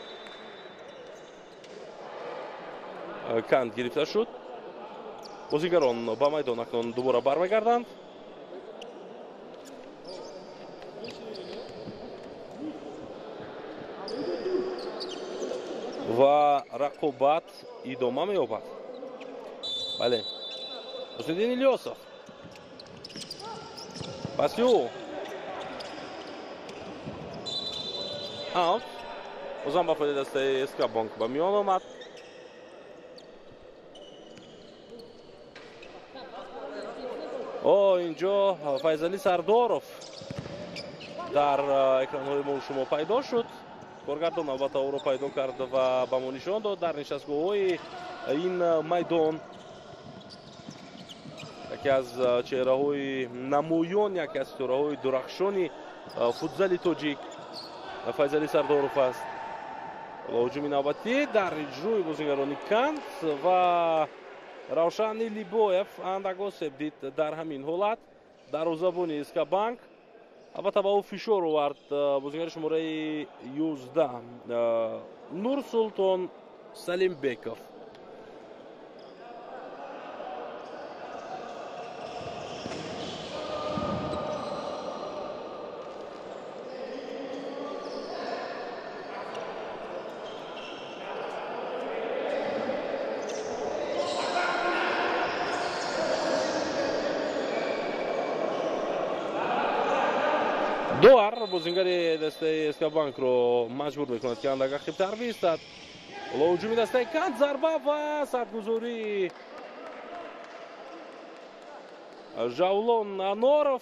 Канд гирифта шуд. Бозигарон ба майдон акнун дубора бармегарданд ва рақобат идома меёбад. Бале, Ҳусниddин Илёсов, паси ӯ аут, бозам ба фоидаи дастаи СК Бонк ба миён омад. О, инҷо Файзалӣ Сардоров дар экранҳои мо шумо пайдо шуд. Коргардон албатта ӯро пайдо кард ва ба мо нишон дод. Дар нишастгоҳҳои ин майдон яке аз чеҳраҳои намоён, яке аз ситораҳои дурахшони футзали тоҷик Файзалӣ Сардоров аст. Ҳуҷуми навбатӣ дар иҷрои бозингарони Кант ва Равшан Либоев андак осеб дид. Дар ҳамин ҳолат дарвозабони СК Банк, албатта, ба ӯ фишор овард бозингари шумораи 11 Нурсултон Салимбеков. Дуар бозингари дастаи СК Банкро маҷбур мекунад, ки андак ақибтар биистад. Ҳоло ҳуҷуми дастаи Кант, зарба ва садгузории Жавлон Аноров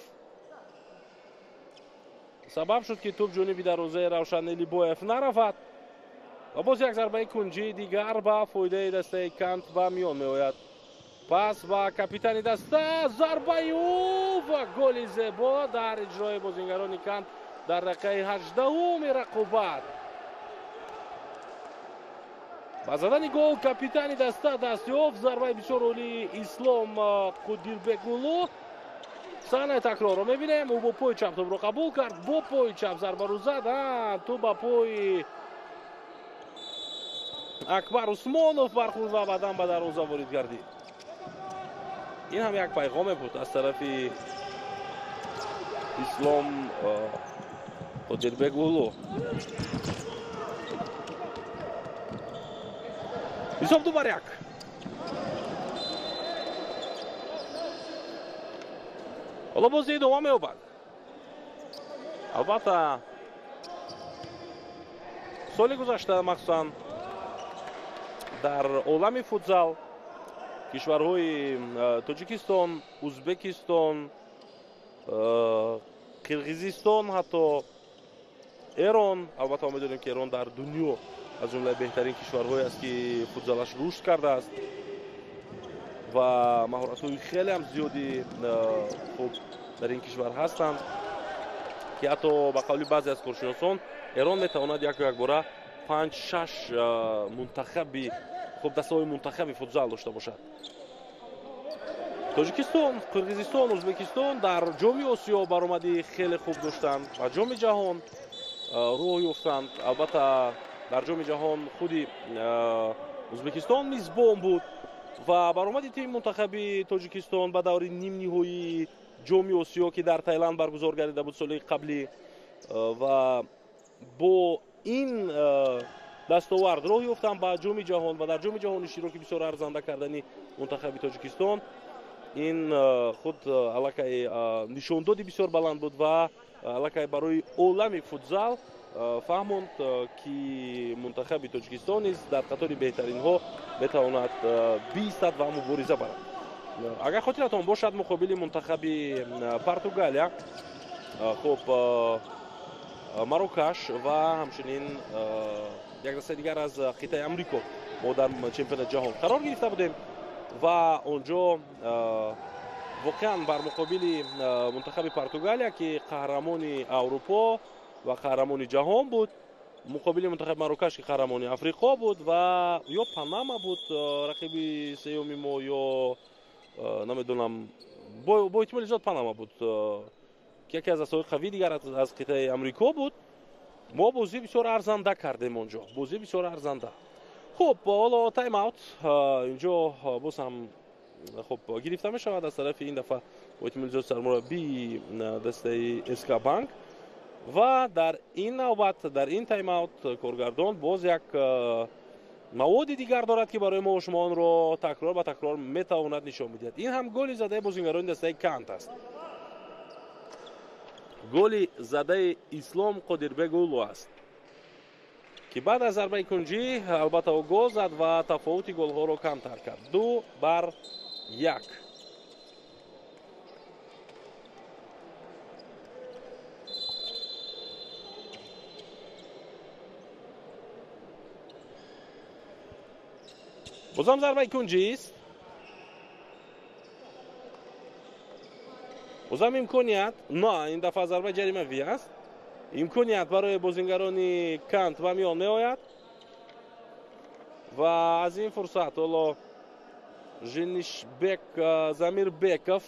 сабаб шуд, ки тӯб ҷониби дарвозаи Равшан Элибоев наравад ва боз як зарбаи кунҷии дигар ба фоидаи дастаи Кант ба миён меояд. Пас ба капитани даста, зарбаи ӯ ва голи зебо дар иҷрои бозингарони Кант дар дақиқаи 18-уми рақобат. Ба задани гол капитани даста даст ёфт. Зарбаи бисёр олии Ислом Қудирбекулу. Саҳнаи такрорро мебинем. Ӯ бо пои чап тӯбро қабул кард, бо пои чап зарбаро зад, тӯб ба пои Акбар Усмонов бархӯрд ва баъдан ба дарвоза ворид гардид. Ин ҳам як пайғоме буд аз тарафи Ислом Қодирбек Улу. Ҳисоб 2-1. Ҳоло бозӣ идома меёбад. Албатта, соли гузашта махсусан дар олами футзал кишварҳои Тоҷикистон, Узбекистон, Қирғизистон, ҳатто Эрон. Албатта, мо медонем, ки Эрон дар дунё аз ҷумлаи беҳтарин кишварҳое аст, ки футзалаш рушд кардааст ва маҳоратҳои хеле ҳам зиёди хуб дар ин кишвар ҳастанд, ки ҳатто ба қавли баъзе аз коршиносон Эрон метавонад яку якбора 5-6 мунтахаби хуб, дастаҳои мунтахаби футзал дошта бошад. Тоҷикистон, Қирғизистон, Узбекистон дар Ҷоми Осиё баромади хеле хуб доштанд ва Ҷоми ҷаҳон роҳ ёфтанд. Албатта, дар Ҷоми ҷаҳон худи Узбекистон мизбон буд ва баромади тими мунтахаби Тоҷикистон ба даври нимниҳоии Ҷоми Осиё, ки дар Таиланд баргузор гардида буд соли қаблӣ, ва бо ин дастовард роҳ ёфтанд ба Ҷоми ҷаҳон ва дар Ҷоми ҷаҳон иштироки бисёр арзанда кардани мунтахаби Тоҷикистон ин худ аллакай нишондоди бисёр баланд буд ва аллакай барои олами футзал фаҳмонд, ки мунтахаби Тоҷикистон низ дар қатори беҳтаринҳо метавонад биистад ва мубориза барад. Агар хотиратон бошад, муқобили мунтахаби Португалия, хуб, Марокаш ва ҳамчунин як дастаи дигар аз қитъаи Амрико мо дар чемпионати ҷаҳон қарор гирифта будем ва онҷо воқеан бар муқобили мунтахаби Португалия, ки қаҳрамони Аврупо ва қаҳрамони ҷаҳон буд, муқобили мунтахаби Марокаш, ки қаҳрамони Африқо буд, ва ё Панама буд рақиби сеюми мо, ё намедонам, бо эҳтимоли зиёд Панама буд, ки яке аз дастаҳои қавии дигар аз қитъаи Амрико буд. Мо бозӣ бисёр арзанда кардем онҷо, бозӣ бисёр арзанда. Хуб, ҳоло тайм-аут инҷо боз ҳам хуб гирифта мешавад аз тарафи ин дафъа бо эҳтимоли зиёд сармураббии дастаи СК Банк ва дар ин навбат, дар ин тайм-аут коргардон боз як маводи дигар дорад, ки барои мо шумо онро такрор ба такрор метавонад нишон бидиҳад. Ин ҳам голи задаи бозингарони дастаи Кант аст. Голи задаи Ислом Қодирбек Улу аст, ки баъд аз зарбаи кунҷӣ албатта ӯ гол зад ва тафовути голҳоро камтар кард, 2-1. Бозам зарбаи кунҷист. Бозам имконият, на, ин дафъа зарбаи ҷаримавӣ аст. Имконият барои бозингарони Кант ба миён меояд ва аз ин фурсат ҳоло Женишбек Замирбеков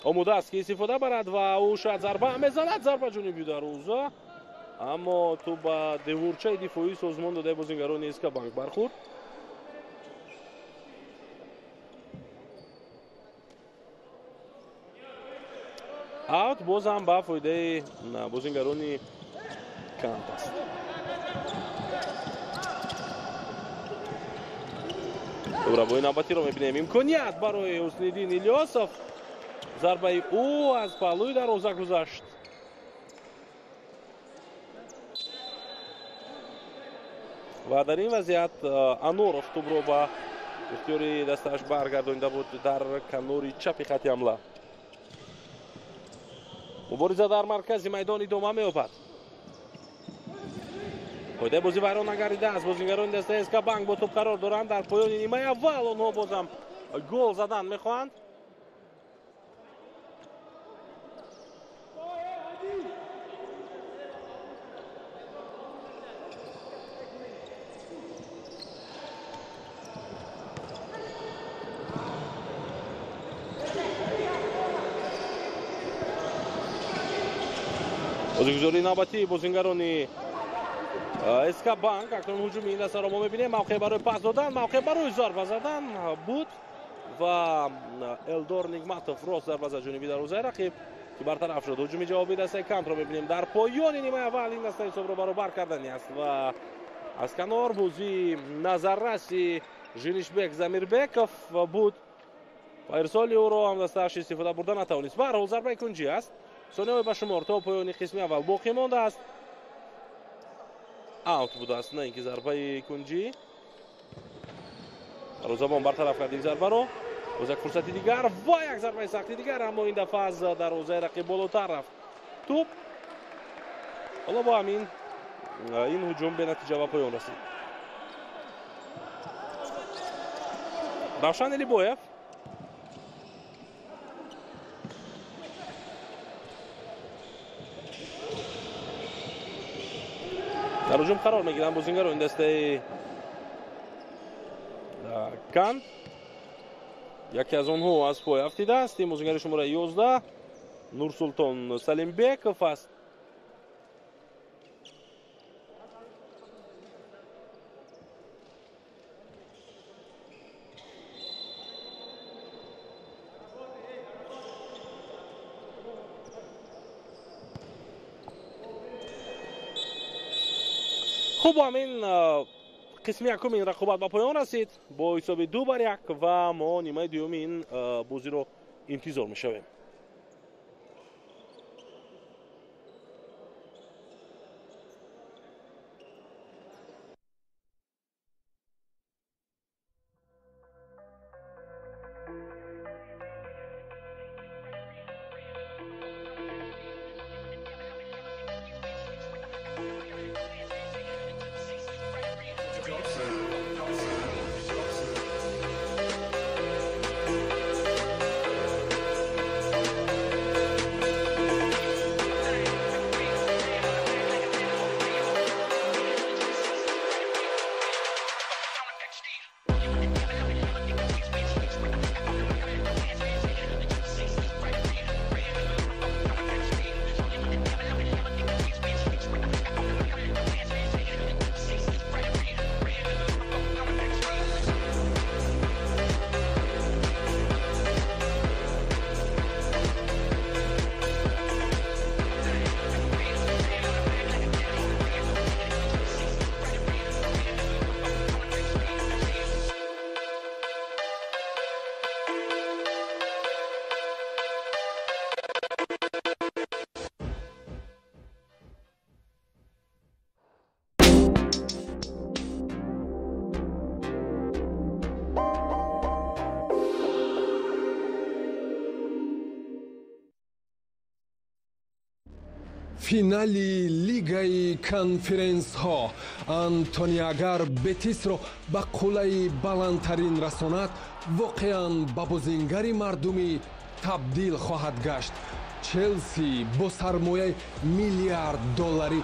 омода аст, ки истифода барад ва ӯ шояд зарба мезанад, зарба ҷониби дарвоза, аммо тӯб ба деворчаи дифоии созмон додаи бозингарони СК Банк бархӯрд. Аут боз ҳам ба фоидаи бозингарони Кант аст. Рабои навбатиро мебинем. Имконият барои Ҳусниддин Илёсов. Зарбаи ӯ аз паҳлӯи дарвоза гузашт. Ва дар ин вазъият Аноров тӯбро ба ихтиёри дастааш баргардонида буд дар канори чапи хати ҳамла. Мубориза дар маркази майдон идома меёбад. Қоидаи бозӣ вайрон нагардидааст. Бозингарони дастаи СК Банк бо тӯб қарор доранд. Дар поёни нимаи аввал онҳо бозам гол задан мехоҳанд. Бозигузории навбатии бозингарони СК Банк. Акнун ҳуҷуми ин дастаро мо мебинем. Мавқеъ барои пас додан, мавқеъ барои зарба задан буд ва Элдор Нигматов рост зарба зад ҷониби дарвозаи рақиб, ки бартараф шуд. Ҳуҷуми ҷавобии дастаи Кантро мебинем. Дар поёни нимаи аввал ин даста ҳисобро баробар кардани аст ва аз канор бозии назарраси Женишбек Замирбеков буд ва ирсоли ӯро ҳам дастааш истифода бурда натавонист. Ба ҳар ҳол зарбаи кунҷӣ аст. Сонияҳои ба шумор то поёни қисми аввал боқӣ мондааст. Аут будааст, на ин ки зарбаи кунҷӣ. Дарвозабон бартараф кард ин зарбаро. Боз як фурсати дигар ва як зарбаи сахти дигар, аммо ин дафъа аз дарвозаи рақиб болотар рафт тӯп. Ҳоло бо ҳамин ин ҳуҷум бенатиҷа ба поён расид. Равшан Элибоев дар ҳуҷум қарор мегиранд бозингаро ин дастаи Кан. Яке аз онҳо аз пой афтидааст. Ин бозингари шумораи 11 Нурсултон Салимбеков аст. Хуб, ҳамин қисми якуми ин рақобат ба поён расид бо ҳисоби 2-1 ва мо нимаи дуюми ин бозиро интизор мешавем.
Финали Лигаи конференсҳо. Антони агар Бетисро ба қуллаи баландтарин расонад, воқеан ба бозингари мардумӣ табдил хоҳад гашт. Челси бо сармояи миллиард долларӣ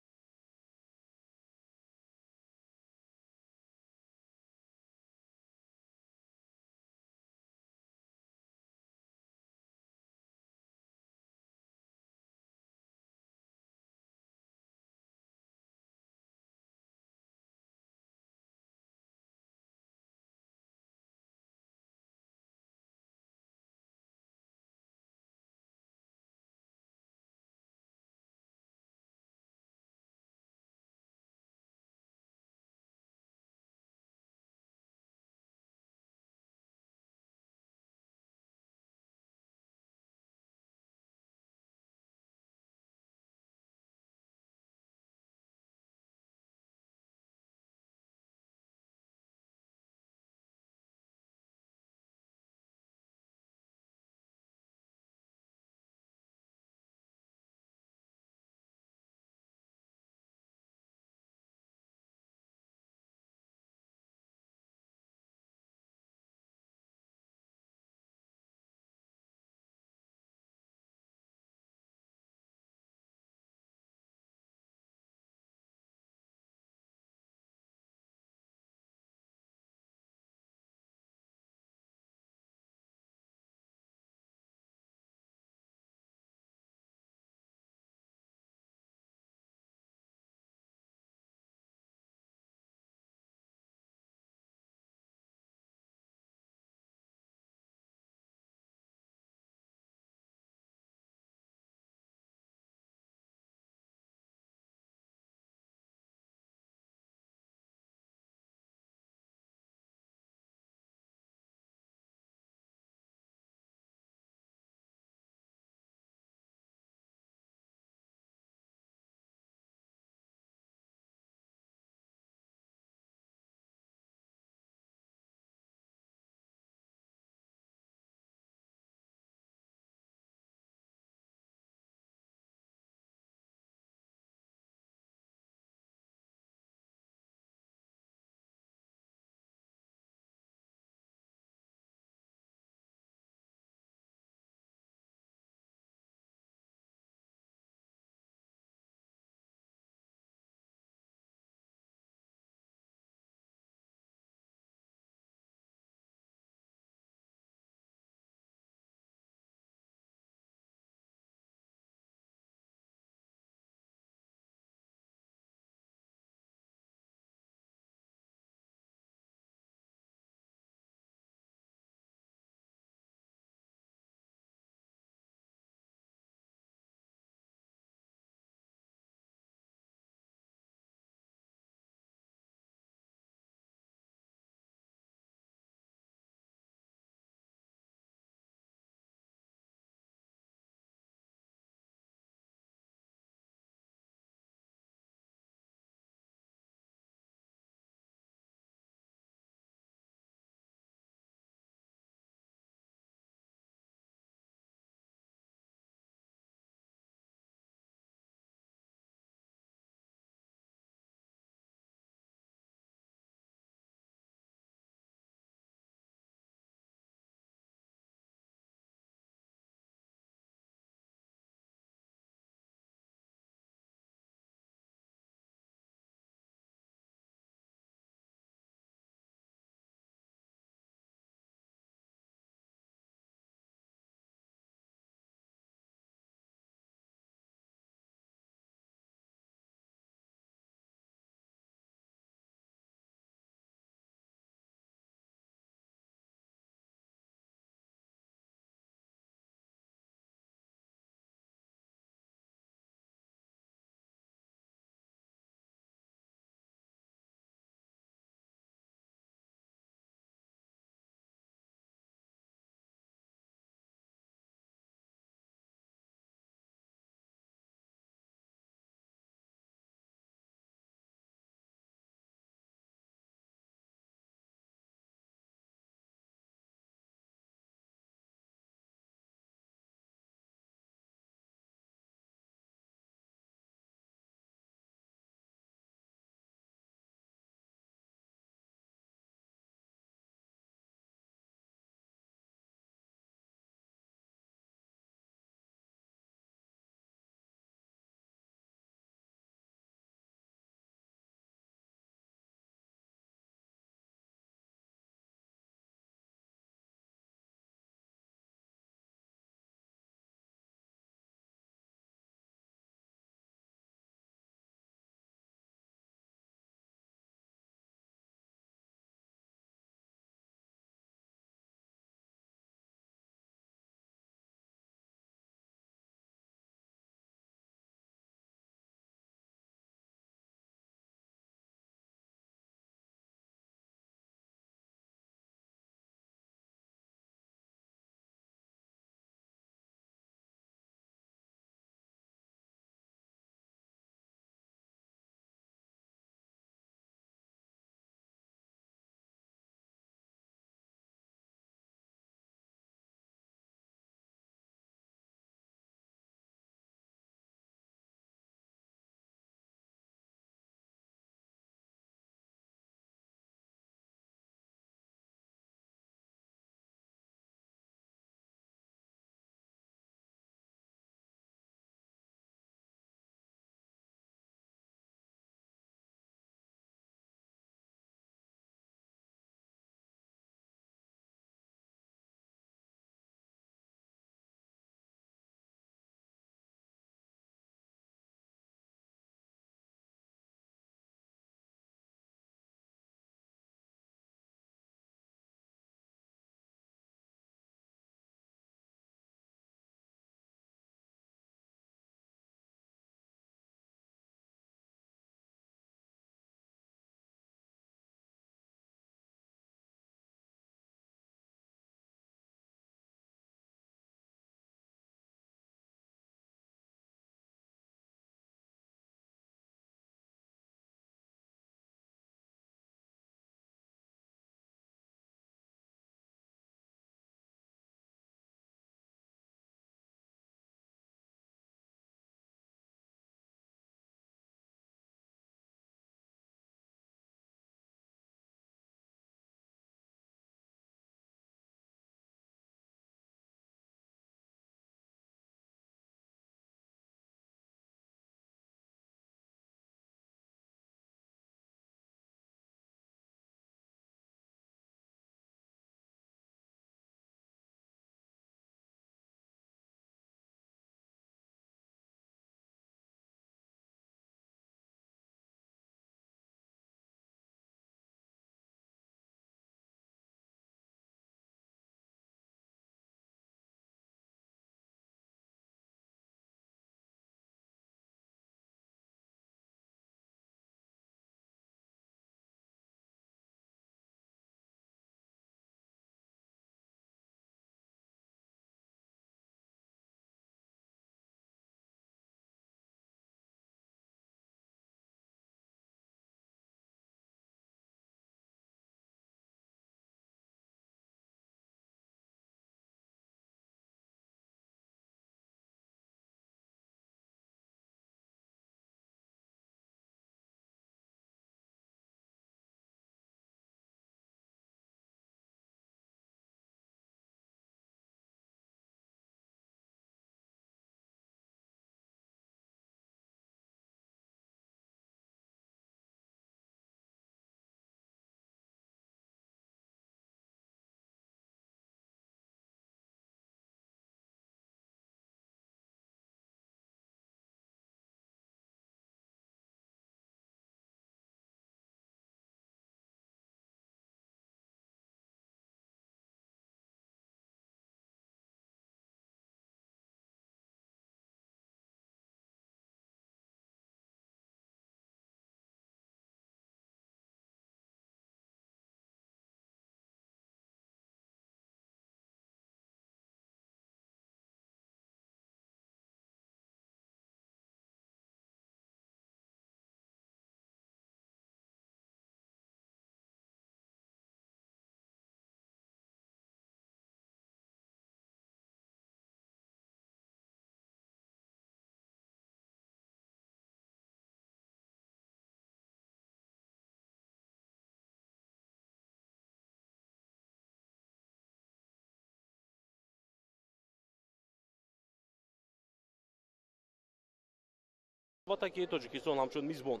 Албатта ки Тоҷикистон ҳамчун мизбон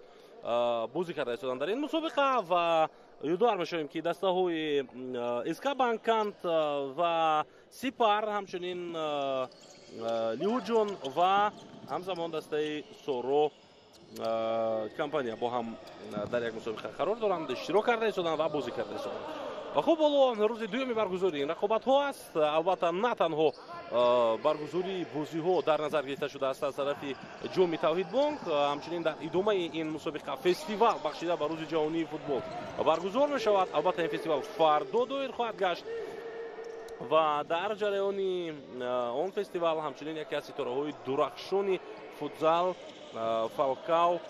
бозӣ карда истоданд дар ин мусобиқа ва ёдовар мешавем, ки дастаҳои СК Банк Кант ва Сипар, ҳамчунин Лиуҷон ва ҳамзамон дастаи Соро компания бо ҳам дар як мусобиқа қарор доранд, иштирок карда истоданд ва бозӣ карда истоданд. Хуб, ҳоло рӯзи дуюми баргузории ин рақобатҳо аст. Албатта, на танҳо баргузории бозиҳо дар назар гирифта шудааст аз тарафи Ҷоми Тавҳидбонк, ҳамчунин дар идомаи ин мусобиқа фестивал бахшида ба Рӯзи ҷаҳонии футбол баргузор мешавад. Албатта, ин фестивал фардо доир хоҳад гашт ва дар ҷараёни он фестивал ҳамчунин яке аз ситораҳои дурахшони футзал Фалкао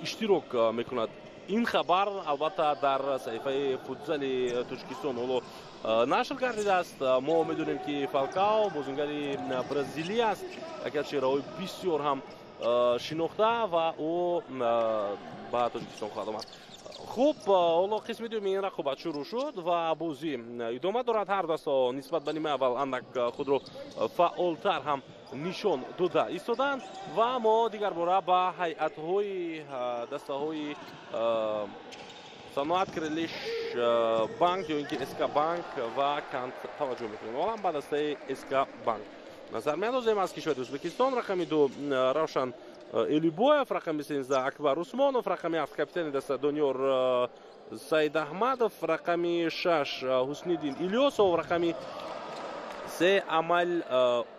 иштирок мекунад. Ин хабар албатта дар саҳифаи футзали Тоҷикистон ҳоло нашр гардидааст. Мо медонем, ки Фалкао бозингари бразилӣ аст, яке аз чеҳраҳои бисёр ҳам шинохта, ва ӯ ба Тоҷикистон хоҳад омад. Хуб, ҳоло қисми дуюми ин рақобат шурӯъ шуд ва бозӣ идома дорад. Ҳар дастаҳо нисбат ба нимаи аввал андак худро фаъолтар ҳам нишон дода истоданд ва мо дигарбора ба ҳайатҳои дастаҳои Саноат Кредит Банк ё ин ки СК Банк ва Кант таваҷҷӯҳ мекунем. Аввалан ба дастаи СК Банк назар меандозем. Аз кишвари Ӯзбекистон рақами 2 Равшан Элибоев, рақами 13 Акбар Усмонов, рақами 7 капитани даста Дониёр Саидаҳмадов, рақами 6 Ҳусниддин Илёсов, рақами 3 Амал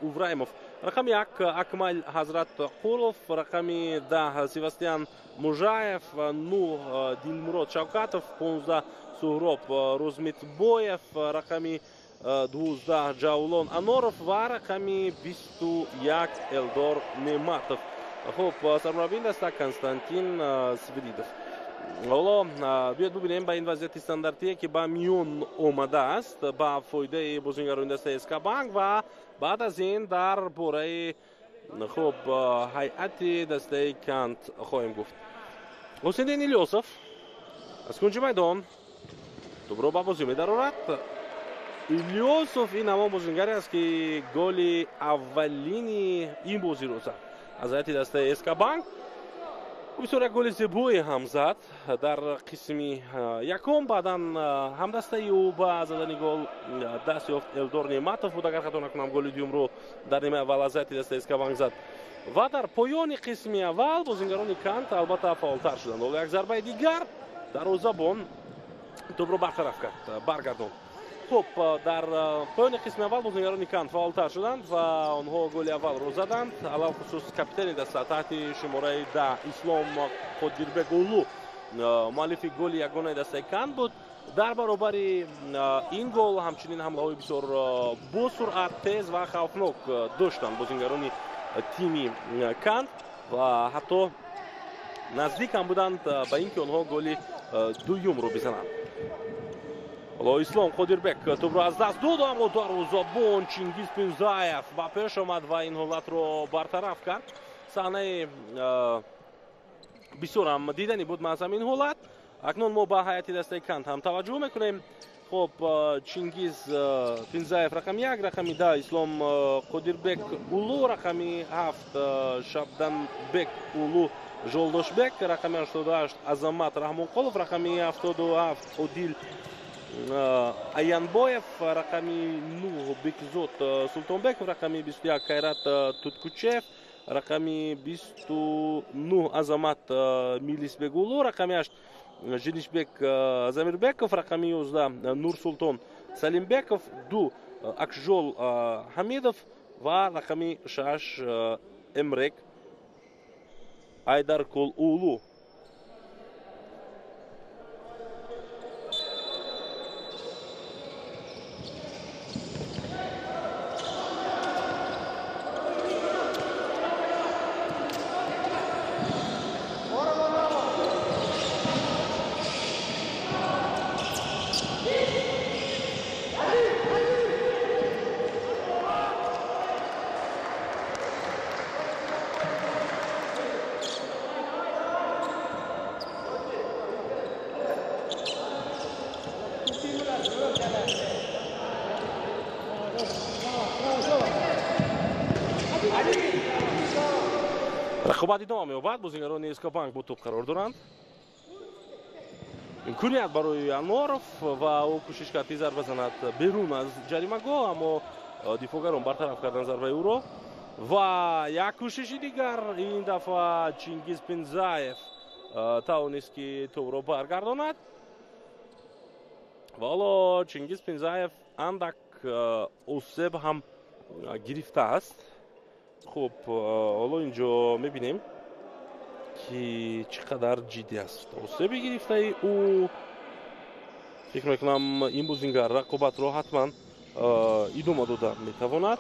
Увраимов, рақами 1 Акмал Ҳазратқулов, рақами 10 Севастьян Мужаев, 9 Дилмурод Шавкатов, 15 Суҳроб Рӯзмитбоев, рақами 12 Ҷавлон Аноров ва рақами 21 Элдор Неъматов. Хуб, сармураббии даста Константин Свиридов. Ҳоло биёед бубинем ба ин вазъияти стандартие, ки ба миён омадааст ба фоидаи бозингарони дастаи СК Банк, ва баъд аз ин дар бораи, хуб, ҳайати дастаи Кант хоҳем гуфт. Ҳусиндин Илёсов аз кунҷи майдон тӯбро ба бозӣ медарорад. Илёсов ин ҳамон бозингаре аст, ки голи аввалини ин бозиро зад аз ҳайати дастаи СК Банк. Бисёр як голи зебое ҳам зад дар қисми якум. Баъдан ҳамдастаи ӯ ба задани гол даст ёфт. Элдор Неъматов буд, агар хато накунам, голи дуюмро дар нимаи аввал аз ҳайати дастаи СК Банк зад. Ва дар поёни қисми аввал бозингарони Кант албатта фаъолтар шуданд. Ҳоло як зарбаи дигар, дарвозабон тӯбро бартараф кард, баргардонд. Хуб, дар поёни қисми аввал бозингарони Кант фаъолтар шуданд ва онҳо голи аввалро заданд. Алалхусус капитани даста таҳти шумораи 10 Ислом Қодирбек Улу муаллифи голи ягонаи дастаи Кант буд. Дар баробари ин гол ҳамчунин ҳамлаҳои бисёр босуръат, тез ва хавфнок доштанд бозингарони тими Кант ва ҳатто наздик ҳам буданд ба ин ки онҳо голи дуюмро бизананд. Ҳоло Ислом Қодирбек тӯбро аз даст дод, аммо дарвозабон Чингиз Пинзаев ба пеш омад ва ин ҳолатро бартараф кард. Саҳнаи бисёр ҳам диданӣ буд маҳз ҳамин ҳолат. Акнун мо ба ҳайати дастаи Кант ҳам таваҷҷӯҳ мекунем. Хуб, Чингиз Пинзаев рақами 1, рақами 10 Ислом Қодирбек Улу, рақами 7 Шабданбек Улу Жолдошбек, рақами 88 Азамат Раҳмонқулов, рақами 77 Одил Аянбоев, рақами 9 Бекзод Султонбеков, рақами 21 Кайрат Туткучев, рақами 29 Азамат Милисбек Улу, рақами 8 Женишбек Замирбеков, рақами 11 Нурсултон Салимбеков, 2 Акжол Ҳамидов ва рақами 6 Эмрек Айдаркул Улу. Рақобат идома меёбад. Бозигарони СК Банк бо тӯб қарор доранд. Имконият барои Аноров ва ӯ кӯшиш кард, ки зарба занад берун аз ҷаримагоҳ, аммо дифоъгарон бартараф карданд зарбаи ӯро. Ва як кӯшиши дигар, ин дафъа Чингиз Пинзаев тавонист, ки тӯбро баргардонад. Ва ҳоло Чингиз Пинзаев андак осеб ҳам гирифтааст. Хуб, ҳоло инҷо мебинем, ки чӣ қадар ҷиддӣ аст осеби гирифтаи ӯ. Фикр мекунам, ин бозингар рақобатро ҳатман идома дода метавонад.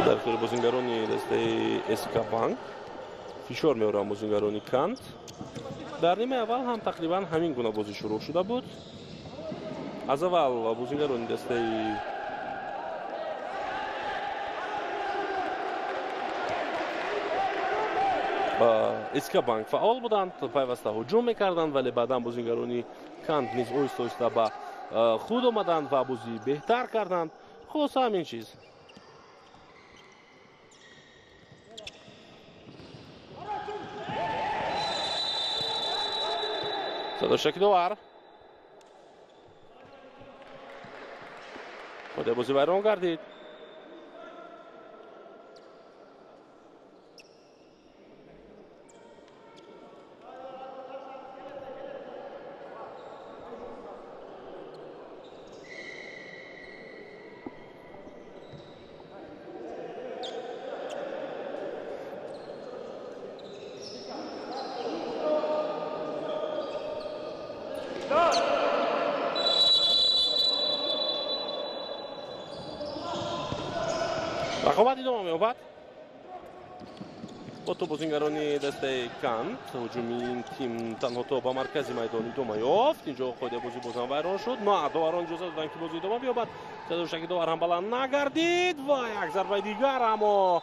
Дар ихтиёри бозингарони дастаи СК Банк фишор меоранд бозингарони Кант. Дар нимаи аввал ҳам тақрибан ҳамин гуна бозӣ шурӯъ шуда буд. Аз аввал бозингарони дастаи СК Банк фаъол буданд, пайваста ҳуҷум мекарданд, вале баъдан бозингарони Кант низ оҳиста оҳиста ба худ омаданд ва бозӣ беҳтар карданд. Хулоса, ҳамин чиз. Садошаки довар. Худе бозӣ вайрон гардид. Рақобат идома меёбад. Бо тӯб бозингарони дастаи Кант. Ҳуҷуми ин тим танҳо то ба маркази майдон идома ёфт. Инҷо қоидаи бозӣ бозам вайрон шуд. На, доварон иҷоза доданд, ки бозӣ идома биёбад. Садошаки довар ҳам баланд нагардид ва як зарбаи дигар, аммо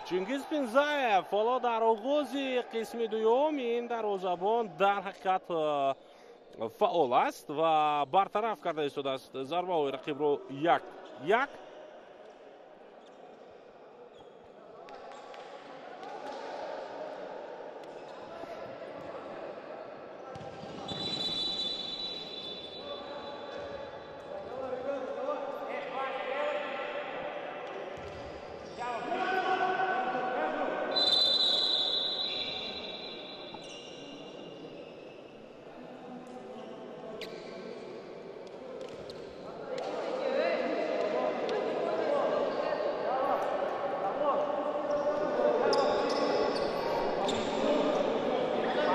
Чингиз Пинзаев ҳоло дар оғози қисми дуюм ин дарвозабон дар ҳақиқат фаъол аст ва бартараф карда истодааст зарбаҳои рақибро 1-1.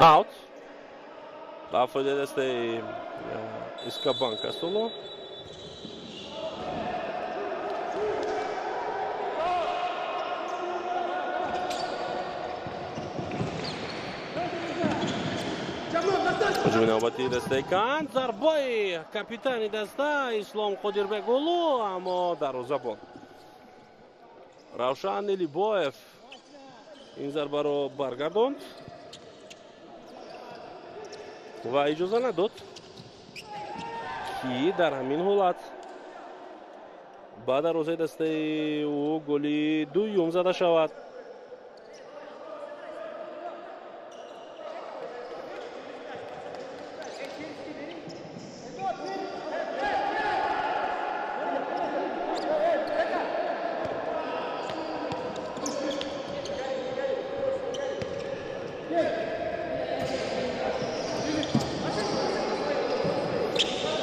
Аут. Ба фоидаи дастаи СК Банк аст ҳоло. Ҳуҷуми навбатии дастаи Кант, зарбаи капитани даста Ислом Қодирбекулу, аммо дарвозабон Равшан Элибоев ин зарбаро баргардонд ва иҷоза надод, ки дар ҳамин ҳолат ба дарвозаи дастаи ӯ голи дуюм зада шавад.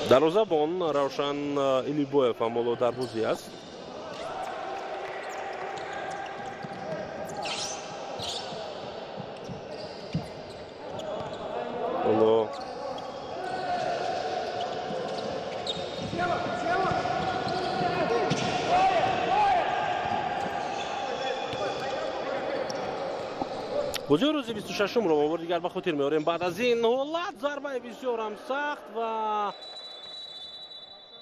Дарвозабон Равшан Илибоев ҳам ҳоло дар бозӣ аст. Ҳоло бозии рӯзи 26-умро мо бори дигар ба хотир меорем. Баъд аз ин ҳолат зарбаи бисёрам сахт ва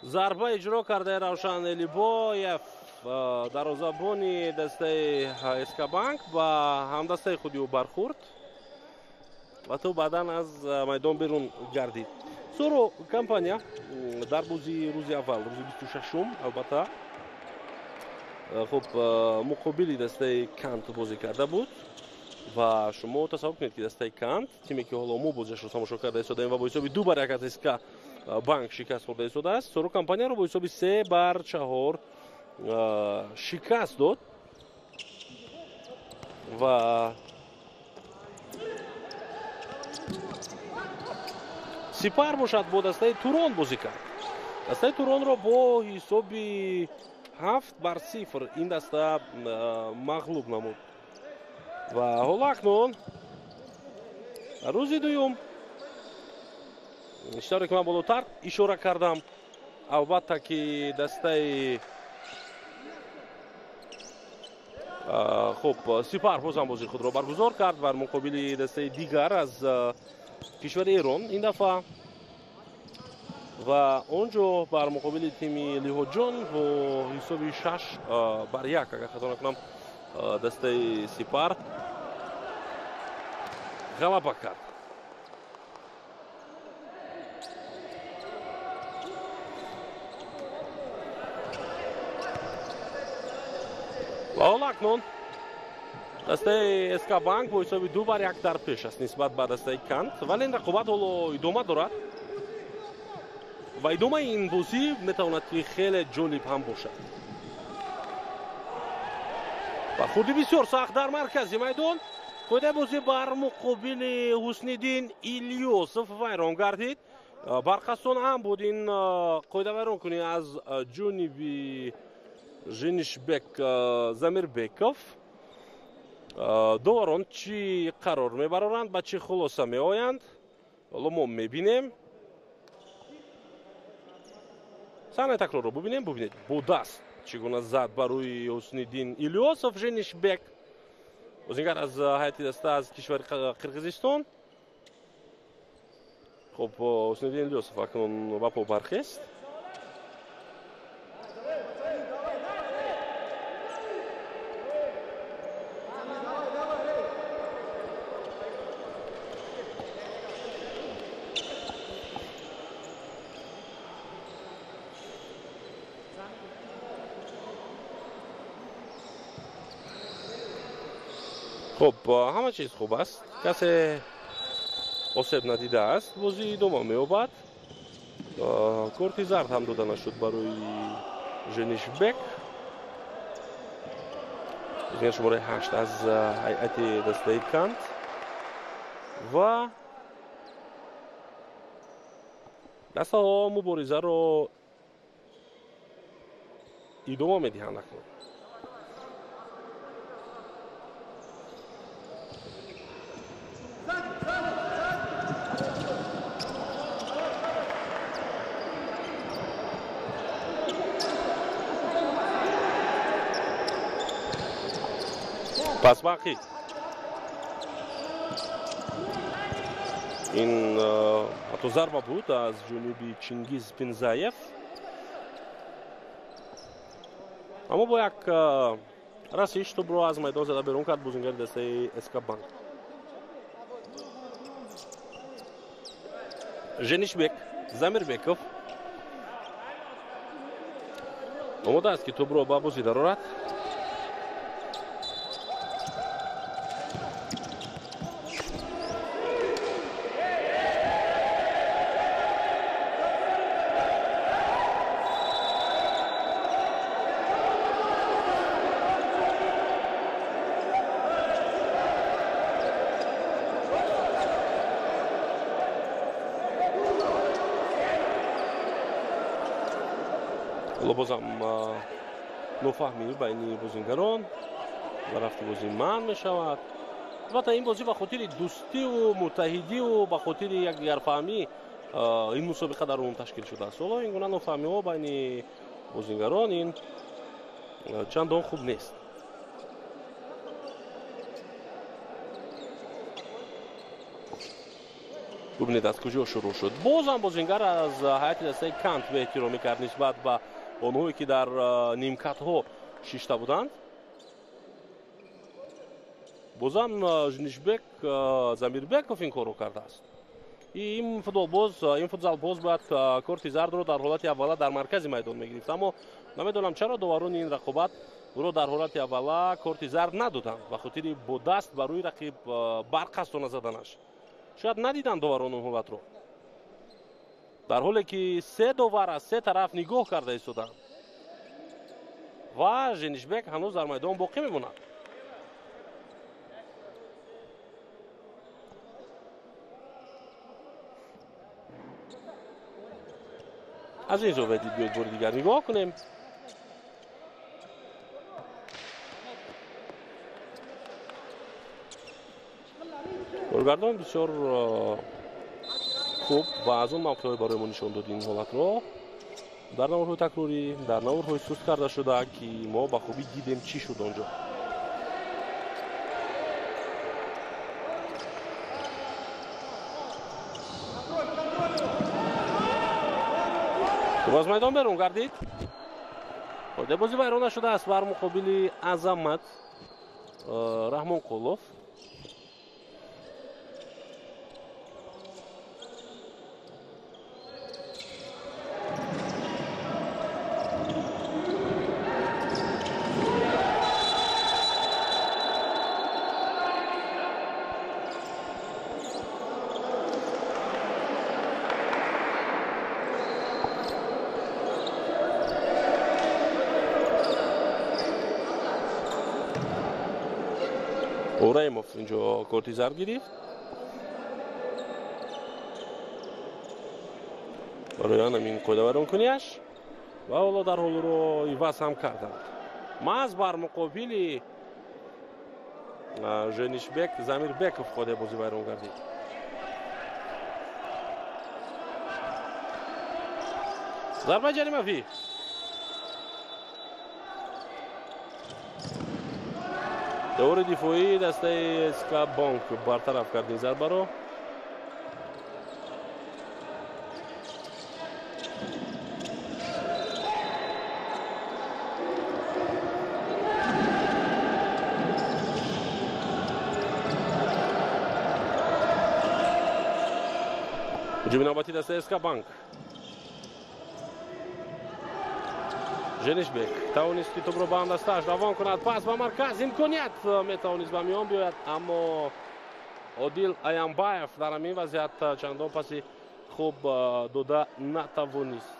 зарба иҷро кардаи Равшан Элибоев. Дарвозабони дастаи СК Банк ба ҳамдастаи худи ӯ бархӯрд ва то баъдан аз майдон берун гардид. Соро Компания дар бозии рӯзи аввал, рӯзи 26-ум, албатта, хуб, муқобили дастаи Кант бозӣ карда буд ва шумо тасаввур кунед, ки дастаи Кант, тиме ки ҳоло мо бозиашро тамошо карда истодаем ва бо ҳисоби 2-1 аз СК Банк шикаст хӯрда истодааст, Соро Компанияро бо ҳисоби 3-4 шикаст дод ва Сипар бошад бо дастаи Турон бозӣ кард. Дастаи Туронро бо ҳисоби 7-0 ин даста мағлуб намуд. Ва ҳоло акнун рӯзи дуюм, чӣ тавре ки ман болотар ишора кардам, албатта ки дастаи хуб, Сипар бозам бозии худро баргузор кард бар муқобили дастаи дигар аз кишвари Эрон ин дафъа ва он ҷо бар муқобили тими Лиҳоҷон бо ҳисоби 6-1, агар хато накунам, дастаи Сипар ғалаба кард. Ва ҳоло акнун дастаи СК Банк бо ҳисоби 2-1 дар пеш аст нисбат ба дастаи Кант, вале ин рақобат ҳоло идома дорад ва идомаи ин бозӣ метавонад ки хеле ҷолиб ҳам бошад. Бархӯрди бисёр сахт дар маркази майдон. Қоидаи бозӣ бар муқобили Ҳусниддин Илёсов вайрон гардид. Барқасон ҳам буд ин қоидавайронкунӣ аз ҷониби Женишбек Замирбеков. Доварон чӣ қарор мебароранд, ба чӣ хулоса меоянд, ҳоло мо мебинем. Саҳнаи такрорро бубинем. Бубинед, бо даст чӣ гуна зад ба рӯи Ҳусниддин Илёсов Женишбек, бозингар аз ҳайати даста аз кишвари Қирғизистон. Хуб, Ҳусниддин Илёсов акнун ба по бархест. Хуб, ҳама чиз хуб аст, касе осеб надидааст, бозӣ идома меёбад. Корти зард ҳам дода нашуд барои Женишбек, бозингар шумораи 8 аз ҳайати дастаи Кант. Ва дастаҳо муборизаро идома медиҳанд акнун. Пас бақӣ ин ҳатто зарба буд аз ҷониби Чингиз Пинзаев, аммо бо як расиш тӯбро аз майдон зада берун кард бозингари дастаи СК Банк. Женишбек Замирбеков омода аст, ки тӯбро ба бозӣ дарорад. Ҳоло бозам нофаҳмӣ байни бозингарон ва рафти бозӣ манъ мешавад. Албатта, ин бозӣ ба хотири дӯстиву муттаҳидиву ба хотири якдигарфаҳмӣ ин мусобиқа дар умум ташкил шудааст. Ҳоло ин гуна нофаҳмиҳо байни бозингарон ин чандон хуб нест. Бубинед, аз куҷо шурӯъ шуд. Бозам бозингар аз ҳайати дастаи Кант беэҳтиромӣ кард нисбат ба онҳое, ки дар нимкатҳо шишта буданд. Бозам Женишбек Замирбеков ин корро кардааст. Ин футболбоз, ин футзалбоз бояд корти зардро дар ҳолати аввала дар маркази майдон мегирифт, аммо намедонам чаро доварони ин рақобат ӯро дар ҳолати аввала корти зард надоданд ба хотири бо даст ба рӯи рақиб барқастона заданаш. Шояд надиданд доварон он ҳолатро, дар ҳоле ки се довар аз се тараф нигоҳ карда истоданд ва Женишбек ҳанӯз дар майдон боқӣ мемонад. Аз ин зовия дид биёед бори дигар нигоҳ кунем. Коргардон бисёр хуб ва аз он мавқеъҳои барои мо нишон дод ин ҳолатро дар наворҳои такрорӣ, дар наворҳои суст карда шуда, ки мо ба хубӣ дидем чӣ шуд он ҷо. Аз майдон берун гардид. Қоидабозӣ вайрон нашудааст бар муқобили Азамат Раҳмонқулов. Раимов инҷо корти зард гирифт барои ҳамин қоидавайронкунияш ва ҳоло дар ҳолро иваз ҳам карданд. Маҳз бар муқобили Женишбек Замирбеков қоидабозӣ вайрон гардид. Зарбаи ҷаримавӣ. Девори дифоии дастаи СК Бонк бартараф кард ин зарбаро. Ҳуҷуми навбатии дастаи СК Банк. Женишбек тавонист ки тӯбро ба ҳамдастааш равон кунад, пас ба марказ имконият метавонист ба миён биёяд, аммо Одил Аямбаев дар ҳамин вазъият чандон паси хуб дода натавонист.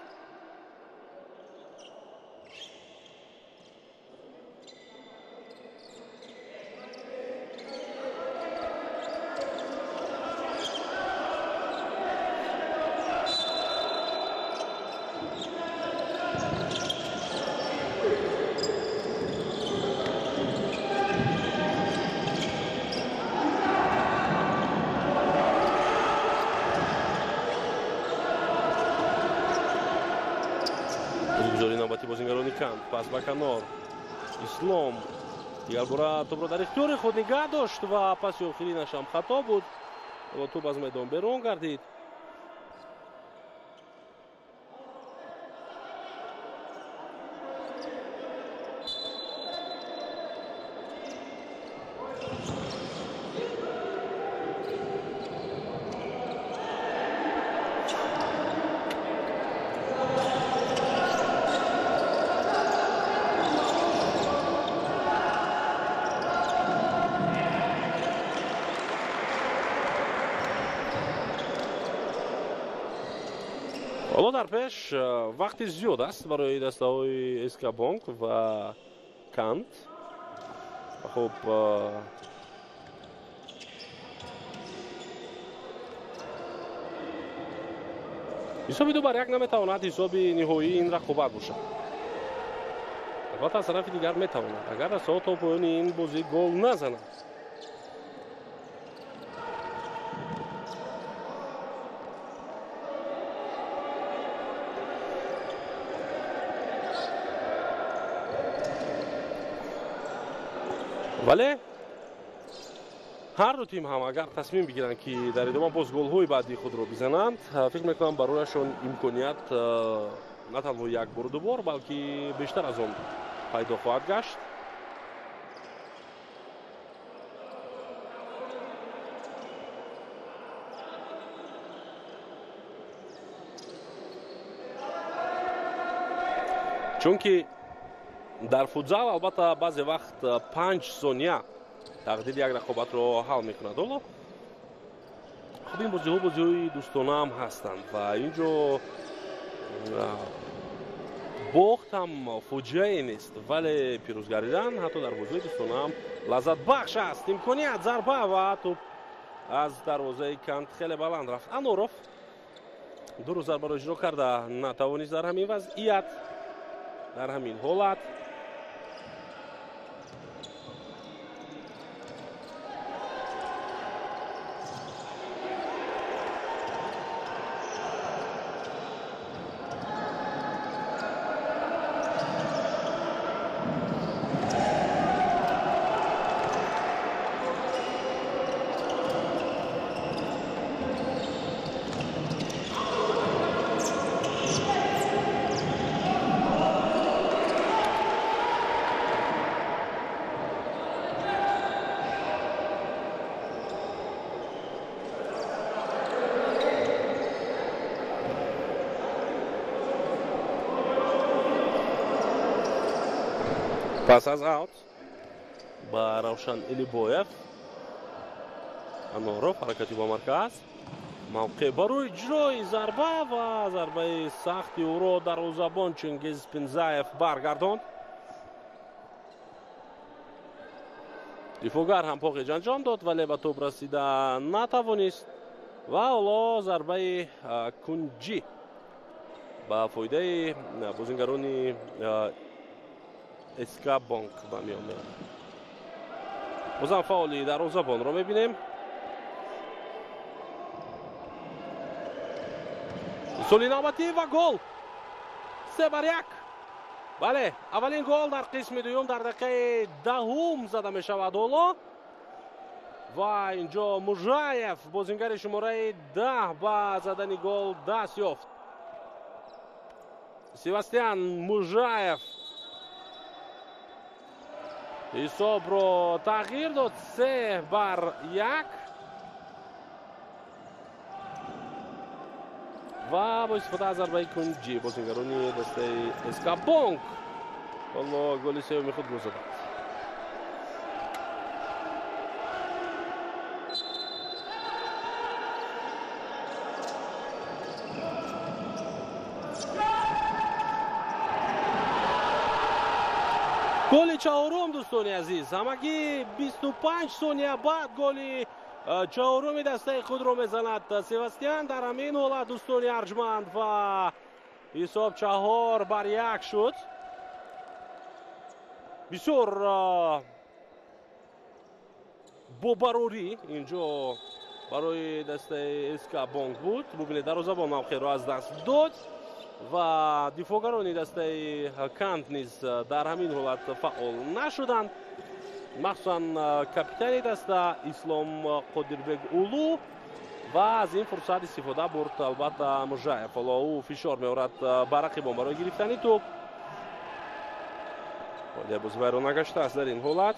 Пас ба канор Ислом дигарбора тӯбро дар ихтиёри худ нигаҳ дошт ва паси охиринаш ҳам хато буд ва тӯб аз майдон берун гардид. Ҳоло дар пеш вақти зиёд аст барои дастаҳои СК Бонк ва Кант. Хуб, ҳисоби 2-1 наметавонад ҳисоби ниҳоии ин рақобат бошад. Албатта, аз тарафи дигар метавонад, агар дастаҳо то поёни ин бозӣ гол назананд. Вале ҳар ду тим ҳам агар тасмим бигиранд, ки дар идома боз голҳои баъдии худро бизананд, фикр мекунам барояшон имконият на танҳо як бору ду бор, балки бештар аз он Пайдо хоҳад гашт. Чунки дар футзал албатта баъзе вақт 5 сония тақдири як рақобатро ҳал мекунад. Ҳоло хуб, ин бозиҳо бозиҳои дӯстона ҳам ҳастанд ва ин ҷо бохт ҳам фоҷиае нест, вале пирӯз гардидан ҳатто дар бозиҳои дӯстона ҳам лаззатбахш аст. Имконият, зарба ва тӯб аз дарвозаи Кант хеле баланд рафт. Аноров дуру зарбаро иҷро карда натавонист дар ҳамин вазъият, дар ҳамин ҳолат. Пас аз аут ба Равшан Илибоев. Аноров ҳаракати ба марказ, мавқеъ барои иҷрои зарба ва зарбаи сахти ӯро дарвозабон Чингиз Пинзаев баргардонд. Дифоъгар ҳам поқеҷ анҷом дод, вале ба тӯб расида натавонист ва ҳоло зарбаи кунҷӣ ба фоидаи бозингарони СК Бонк ба миён меояд. Бозам фаъоли дарвозабонро мебинем. Соли навбатӣ ва гол! 3-1. Бале, аввалин гол дар қисми дуюм дар дақиқаи 10 зада мешавад ҳоло. Ва инҷо Мужаев, бозингари шумораи 10, ба задани гол даст ёфт. Себастьян Мужаев ҳисобро тағйир дод, 3-1. Ва бо истифода аз зарбаи кунҷӣ бозингарони дастаи СК Бонк ҳоло голи сеюми худро заданд. Голи чаҳорум, дӯстони азиз, ҳамагӣ 25 сония баъд голи чаҳоруми дастаи худро мезанад Себастьян. Дар ҳамин ҳолат, дӯстони арҷманд, ва ҳисоб 4-1 шуд. Бисёр бобарорӣ инҷо барои дастаи СК Бонк буд. Бубинед, дарвозабон мавқеъро аз даст дод ва дифоъгарони дастаи Кант низ дар ҳамин ҳолат фаъол нашуданд. Махсусан капитани даста Ислом Қодирбек Улу, ва аз ин фурсат истифода бурд албатта Мужаев. Ҳоло ӯ фишор меорад ба рақибон барои гирифтани тӯб. Қоидаи бозӣ вайрон нагаштааст дар ин ҳолат.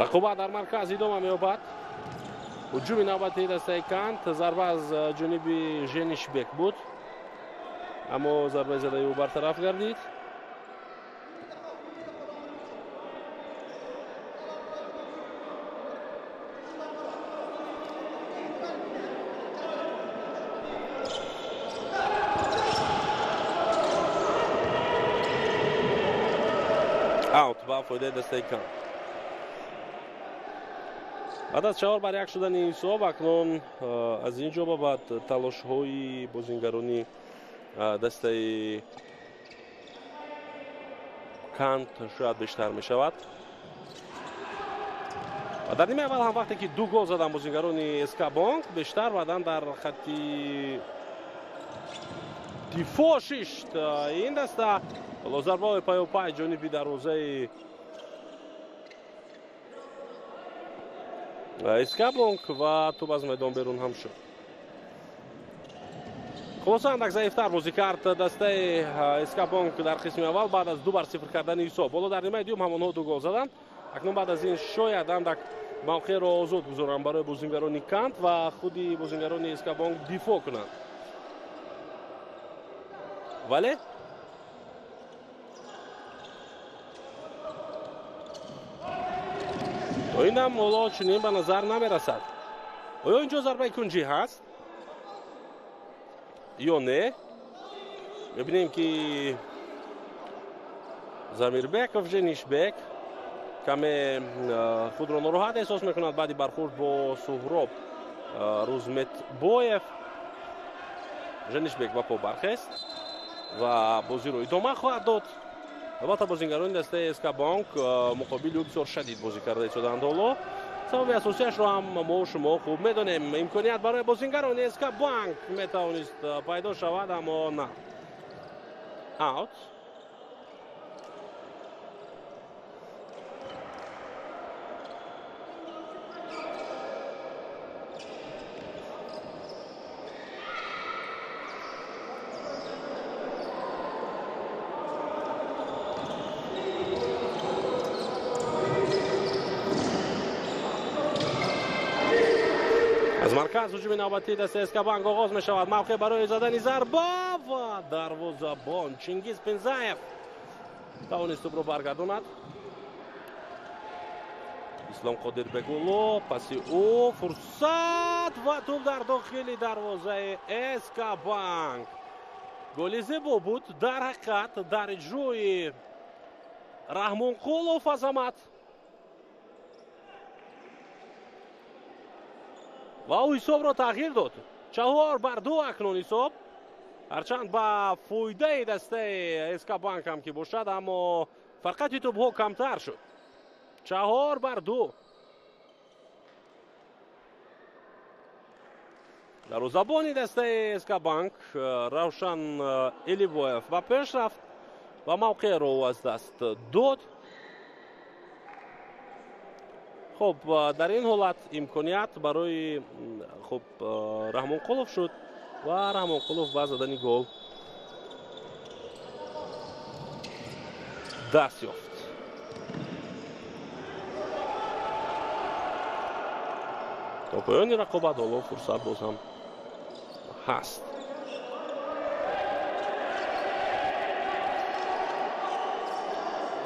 Рақобат дар марказ идома меёбад. Ҳуҷуми навбатии дастаи Кант, зарба аз ҷониби Женишбек буд, аммо зарбаи задаи ӯ бартараф гардид. Аут ба фоидаи дастаи Кант. Баъд аз 4-1 шудани ҳисоб, акнун аз ин ҷо ба баъд талошҳои бозингарони дастаи Кант шояд бештар мешавад. Ва дар нимаи аввал ҳам вақте ки 2 гол заданд бозингарони СК Бонк, бештар баъдан дар хатти дифоъ шишт ин даста. Ҳоло зарбаҳои паёпай ҷониби дарвозаи СК Бонк ва тӯб аз майдон берун ҳам шуд. Хулоса андак заифтар бозӣ кард дастаи СК Бонк дар қисми аввал баъд аз 2-0 кардани ҳисоб. Ҳоло дар нимаи дуюм ҳам онҳо 2 гол заданд. Акнун баъд аз ин шояд андак мавқеъро озод гузоранд барои бозингарони Кант ва худи бозингарони СК Бонк дифоъ кунанд. Вале то ин дам ҳоло чунин ба назар намерасад. Оё инҷо зарбаи кунҷӣ ҳаст ё не? Мебинем ки Замирбеков Женишбек каме худро нороҳат эҳсос мекунад баъди бархӯрд бо Суҳроб Рузметбоев. Женишбек ба по бархест ва бозиро идома хоҳад дод. Албатта бозингарони дастаи СК Бонк муқобили ӯ бисёр шадид бозӣ карда истоданд. Ҳоло сабаби асосияшро ҳам мо шумо хуб медонем. Имконият барои бозингарони СК Бонк метавонист пайдо шавад, аммо на. Аут. Аз марказ ҳуҷуми навбатии дастаи СК Банк оғоз мешавад. Мавқеъ барои задани зарба ва дарвозабон Чингиз Пинзаев тавонист тӯбро баргардонад. Ислом Қодирбегулов паси ӯ фурсат ва тӯб дар дохили дарвозаи СК Банк. Голи зебо буд дар ҳақиқат дар иҷрои Раҳмонқулов Азамат. Ва ӯ ҳисобро тағйир дод. 4-2 акнун ҳисоб. Ҳарчанд ба фоидаи дастаи СК Банк ҳам ки бошад, аммо фарқияти тӯбҳо камтар шуд. 4-2. Дарвозабони дастаи СК Банк Равшан Элибоев ба пеш рафт ва мавқеъро ӯ аз даст дод. Хуб, дар ин ҳолат имконият барои хуб Раҳмонқулов шуд ва Раҳмонқулов ба задани гол даст ёфт. То поёни рақобат ҳоло фурсат боз ҳам ҳаст.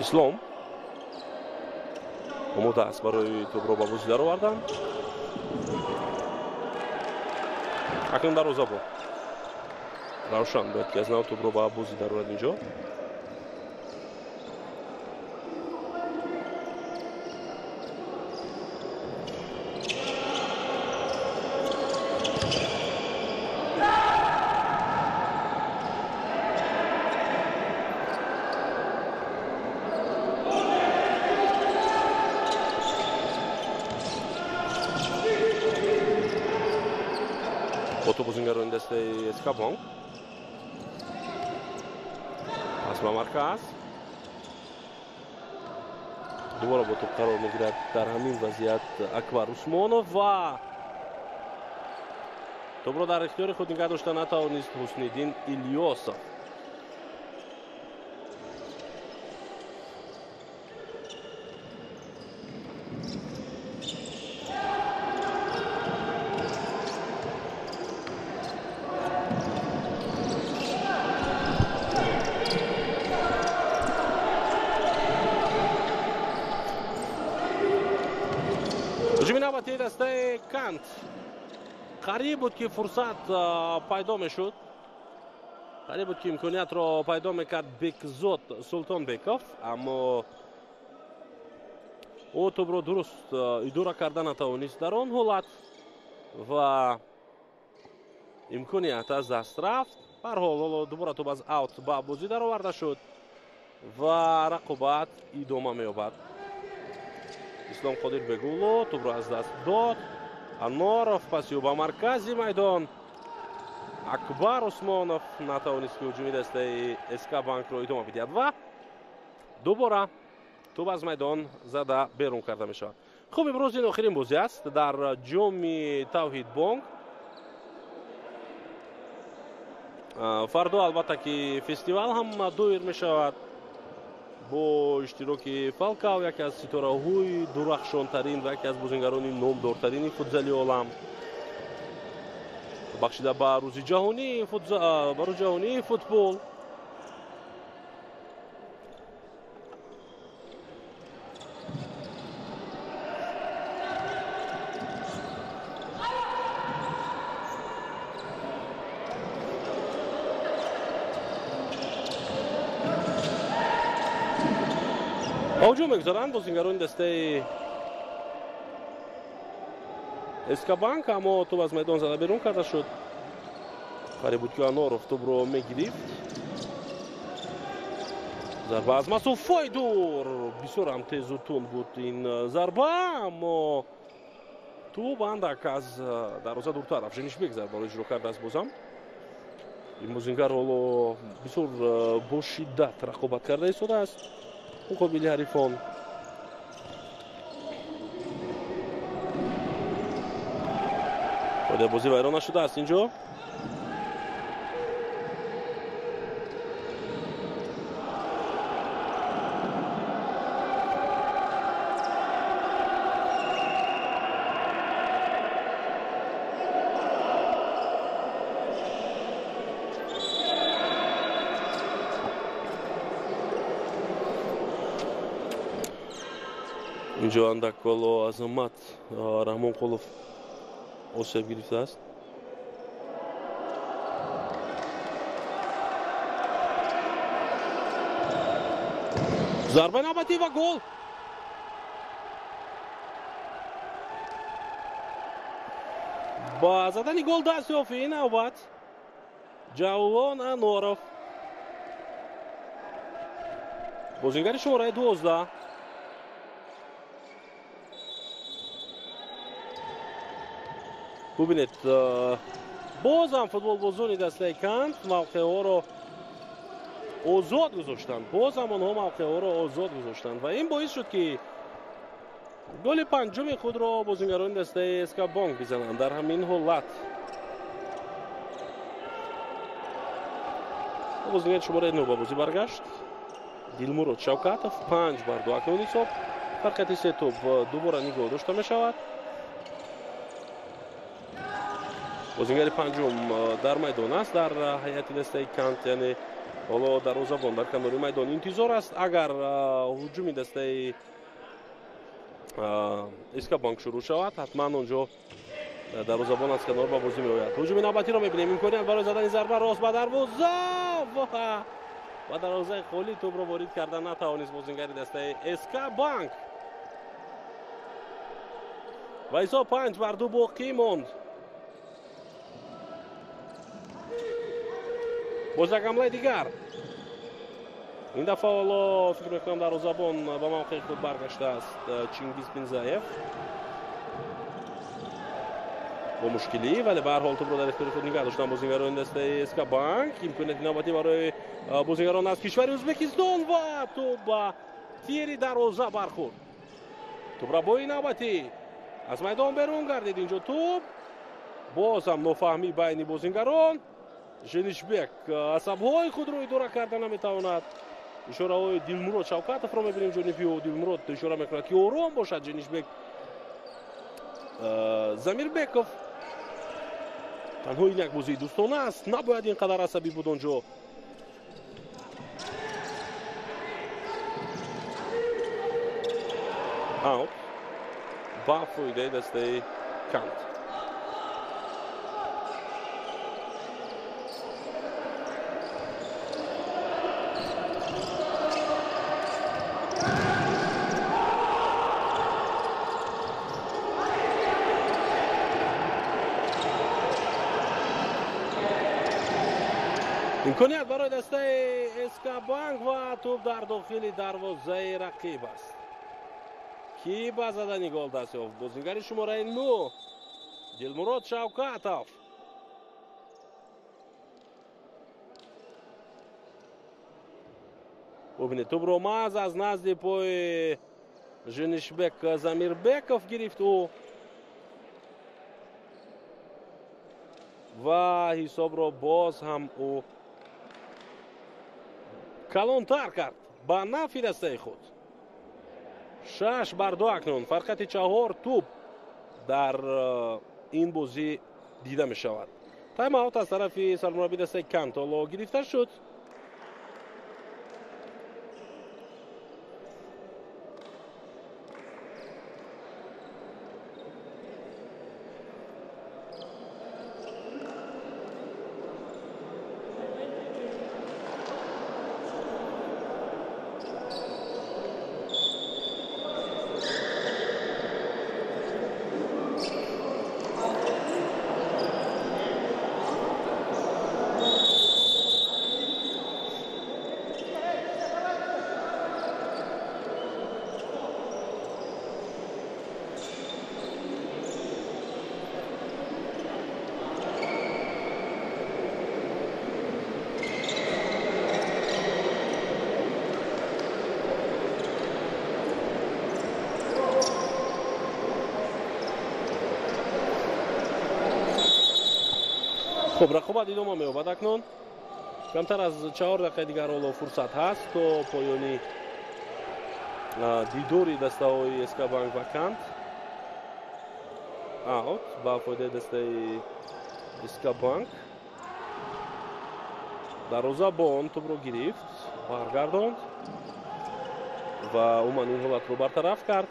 Ислом омода аст барои тӯбро ба бозӣ даровардан. Акнун дарвозабон Равшан бояд ки аз нав тӯбро ба бозӣ дарорад инҷо. Бозингарони дастаи СК Бонк пас ба марказ дубора бо тӯб қарор мегирад. Дар ҳамин вазъият Акбар Усмонов ва тӯбро дар ихтиёри худ нигаҳ дошта натавонист Ҳусниддин Илёсов. Ҳуҷуми навбатии дастаи Кант қариб буд ки фурсат пайдо мешуд, қариб буд ки имкониятро пайдо мекард Бекзод Султонбеков, аммо ӯ тӯбро дуруст идора карда натавонист дар он ҳолат ва имконият аз даст рафт. Ба ҳар ҳол ҳоло дубора тӯб аз аут ба бозӣ дароварда шуд Ва рақобат идома меёбад. Ислом Қодир Бегуло тӯбро аз даст дод. Аноров паси ӯ ба маркази майдон. Акбар Усмонов натавонист, ки ҳуҷуми дастаи СК Банкро идома бидиҳад ва дубора тӯб аз майдон зада берун карда мешавад. Хуб, имрӯз ин охирин бозӣ аст дар ҷоми Тавҳид Бонк. Фардо албатта ки фестивал ҳам доир мешавад бо иштироки Фалкао, яке аз ситораҳои дурахшонтарин ва яке аз бозингарони номдортарини футзали олам, бахшида ба рӯзи ҷаҳонии футбол. Ҳуҷум мегузоранд бозингарони дастаи СК Банк, аммо тӯб аз майдон зада берун карда шуд. Қариб буд, ки Аноров тӯбро мегирифт. Зарба аз масофаи дур, бисёр ҳам тезу тунд буд ин зарба, аммо тӯб андак аз дарвоза дуртар рафт. Женишбек зарбаро иҷро кардааст. Бозам ин бозингар ҳоло бисёр бо шиддат рақобат карда истодааст муқобили ҳарифон. Қоидаи бозӣ вайрон нашудааст инҷо. Инҷо андак боло Азамат Раҳмонқулов осеб гирифтааст. Зарбаи навбатӣ ва гол. Ба задани гол даст ёфт ин навбат Ҷавлон Аноров, бозингари шумораи 12. Бубинед, бозам футболбозони дастаи Кант мавқеъҳоро озод гузоштанд. Бозам онҳо мавқеъҳоро озод гузоштанд ва ин боис шуд, ки голи панҷуми худро бозингарони дастаи СК Бонк бизананд. Дар ҳамин ҳолат бозингари шумораи 9 ба бозӣ баргашт. Дилмурод Шавкатов. 5-2 акнун ҳисоб. Фарқияти се тӯб дубора нигоҳ дошта мешавад. Бозингари панҷум дар майдон аст дар ҳайати дастаи Кант, яъне ҳоло дарвозабон дар канори майдон интизор аст. Агар ҳуҷуми дастаи СК Банк шурӯъ шавад, ҳатман он ҷо дарвозабон аз канор ба бозӣ меояд. Ҳуҷуми навбатиро мебинем. Имконият барои задани зарба рост ба дарвоза ва ба дарвозаи холӣ тӯбро ворид карда натавонист бозингари дастаи СК Банк ва ҳисоб 5-2 боқӣ монд. Боз як ҳамлаи дигар. Ин дафъа ҳоло фикр мекунам дарвозабон ба мавқеи худ баргаштааст Чингиз Пинзаев бо мушкилӣ, вале ба ҳар ҳол тӯбро дар ихтиёри худ нигаҳ доштан бозингарони дастаи СК Банк. Имконияти навбатӣ барои бозингарон аз кишвари Ӯзбекистон ва тӯб ба тири дарвоза бархӯрд. Тӯбрабои навбатӣ аз майдон берун гардид. Инҷо тӯб боз ҳам нофаҳмӣ байни бозингарон. Женишбек асабҳои худро идора карда наметавонад. Ишораҳои Дилмурод Шавкатовро мебинем ҷониби ӯ. Дилмурод ишора мекунад, ки ором бошад Женишбек Замирбеков. Танҳо ин як бозии дӯстона аст, набояд ин қадар асабӣ буд он ҷо. Аут ба фоидаи дастаи Кант. Имконият барои дастаи СК Банк ва тӯб дар дохили дарвозаи рақиб аст. Ки ба задани гол даст ёфт? Бозингари шумораи 9 Дилмурод Шавкатов. Бубинед, тӯбро маҳз аз назди пои Женишбек Замирбеков гирифт ӯ ва ҳисобро боз ҳам ӯ калонтар кард ба нафи дастаи худ. 6-2 акнун фарқияти 4 тӯб дар ин бозӣ дида мешавад. Тайм-аут аз тарафи сармурабби дастаи Кантоло гирифта шуд. Хуб, рақобат идома меёбад акнун. Камтар аз 4 дақиқаи дигар ҳоло фурсат ҳаст то поёни дидори дастаҳои СК Банк ва Кант. Аут ба фоидаи дастаи СК Банк. Дарвозабон тӯбро гирифт, баргардонд ва умуман ин ҳолатро бартараф кард.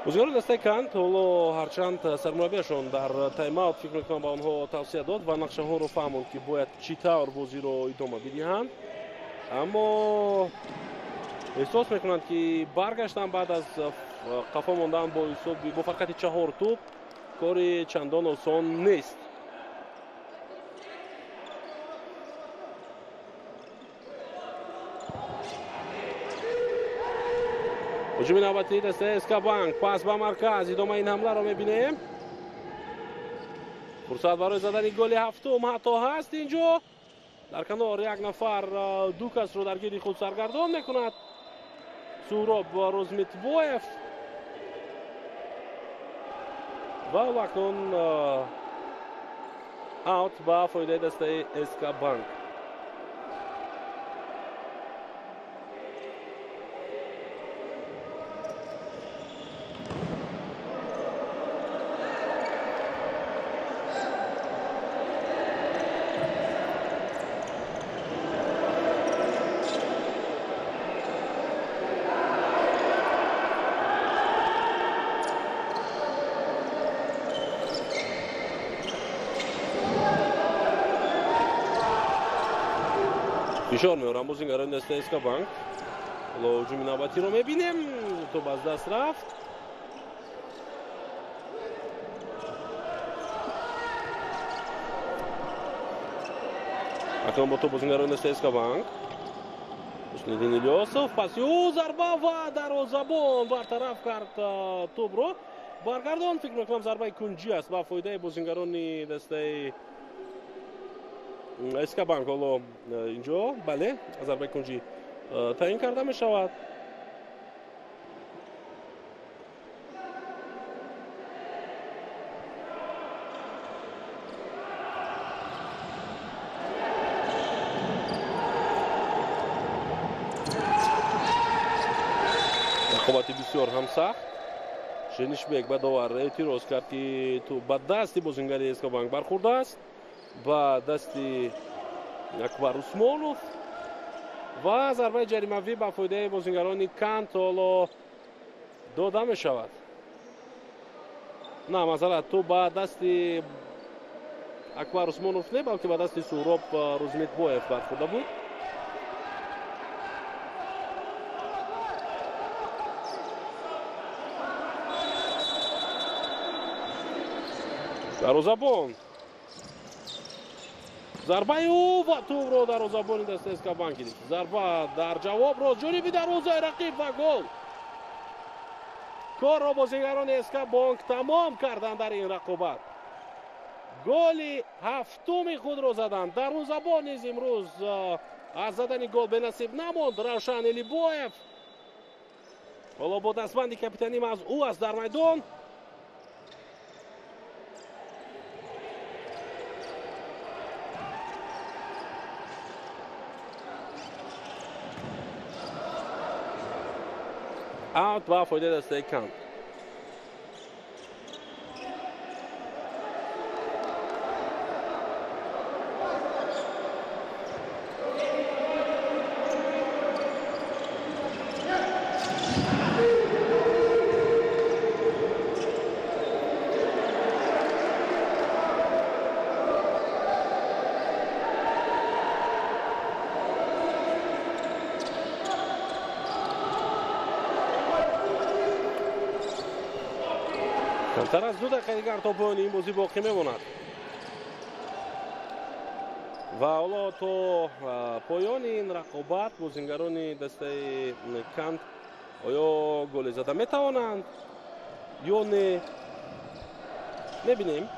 Бозигарони дастаи Кант ҳоло ҳарчанд сармураббиашон дар тайм-аут фикр мекунам ба онҳо тавсия дод ва нақшаҳоро фаҳмонд, ки бояд чӣ тавр бозиро идома бидиҳанд, аммо эҳсос мекунанд, ки баргаштан баъд аз қафо мондан бо ҳисоби бо фарқияти 4 тӯб кори чандон осон нест. Ҳуҷуми навбатии дастаи СК Банк, пас ба марказ, идомаи ин ҳамларо мебинем. Фурсат барои задани голи ҳафтум ҳатто ҳаст инҷо. Дар канор як нафар ду касро дар гирди худ саргардон мекунад. Суҳроб Розметбоев ва акнун аут ба фоидаи дастаи СК Банк. Фишор меорам бозингарони дастаи СК Банк. Ҳоло ҳуҷуми навбатиро мебинем. Тӯб аз даст рафт. Акнун бо тӯб бозингарони дастаи СК Банк. Ҳусниддин Илёсов паси ӯ зарба ва дарвозабон бартараф кард тӯбро. Баргардон, фикр мекунам зарбаи кунҷӣ аст ба фоидаи бозингарони дастаи СК Банк. Ҳоло инҷо бале, зарбаи кунҷӣ таъин карда мешавад. Рақобати бисёр ҳам сахт. Женишбек ба довар эътироз кард, ки тӯб ба дасти бозингари СК Банк бархӯрдааст, ба дасти Акбар Усмонов ва зарбаи ҷаримавӣ ба фоидаи бозингарони Кант ҳоло дода мешавад. На, масалан, тӯб ба дасти Акбар Усмонов не, балки ба дасти Суҳроб Рӯзметбоев бархӯрда буд. Дарвозабон Зарбаи ӯ ва тӯбро дарвозабони дастаи СК Банк гирифт. Зарба дар ҷавоб рост ҷониби дарвозаи рақиб ва гол. Корро бозигарони СК Бонк тамом карданд дар ин рақобат. Голи ҳафтуми худро заданд. Дарвозабон низ имрӯз аз задани гол бенасиб намонд. Равшан Элибоев ҳоло бо дастбанди капитанӣ аз ӯ аст дар майдон. Аут ба фоидаи дастаи Кант. Камтар аз 2 дақиқаи дигар то поёни ин бозӣ боқӣ мемонад ва ҳоло то поёни ин рақобат бозингарони дастаи Кант оё голе зада метавонанд ё не, мебинем.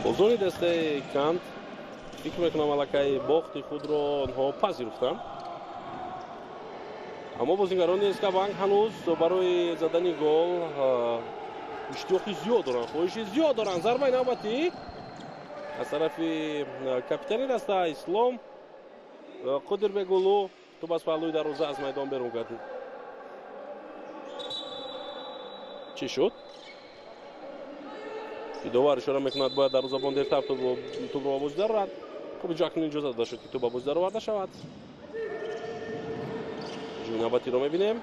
Бозони дастаи Кант фикр мекунам аллакай бохти худро онҳо пазируфтанд, аммо бозингарони СК Банк ҳанӯз барои задани гол иштиёқи зиёд доранд, хоҳиши зиёд доранд. Зарбаи навбатӣ аз тарафи капитани даста Ислом Қудирбегулу, тӯб аз паҳлӯи дарвоза аз майдон берун гардид. Чӣ шуд? Довар ишора мекунад, бояд дарвозабон дертар тӯбро ба бозӣ дарорад. Хуб, инҷо акнун иҷоза дода шуд, ки тӯб ба бозӣ дароварда шавад. Ҳуҷуми навбатиро мебинем.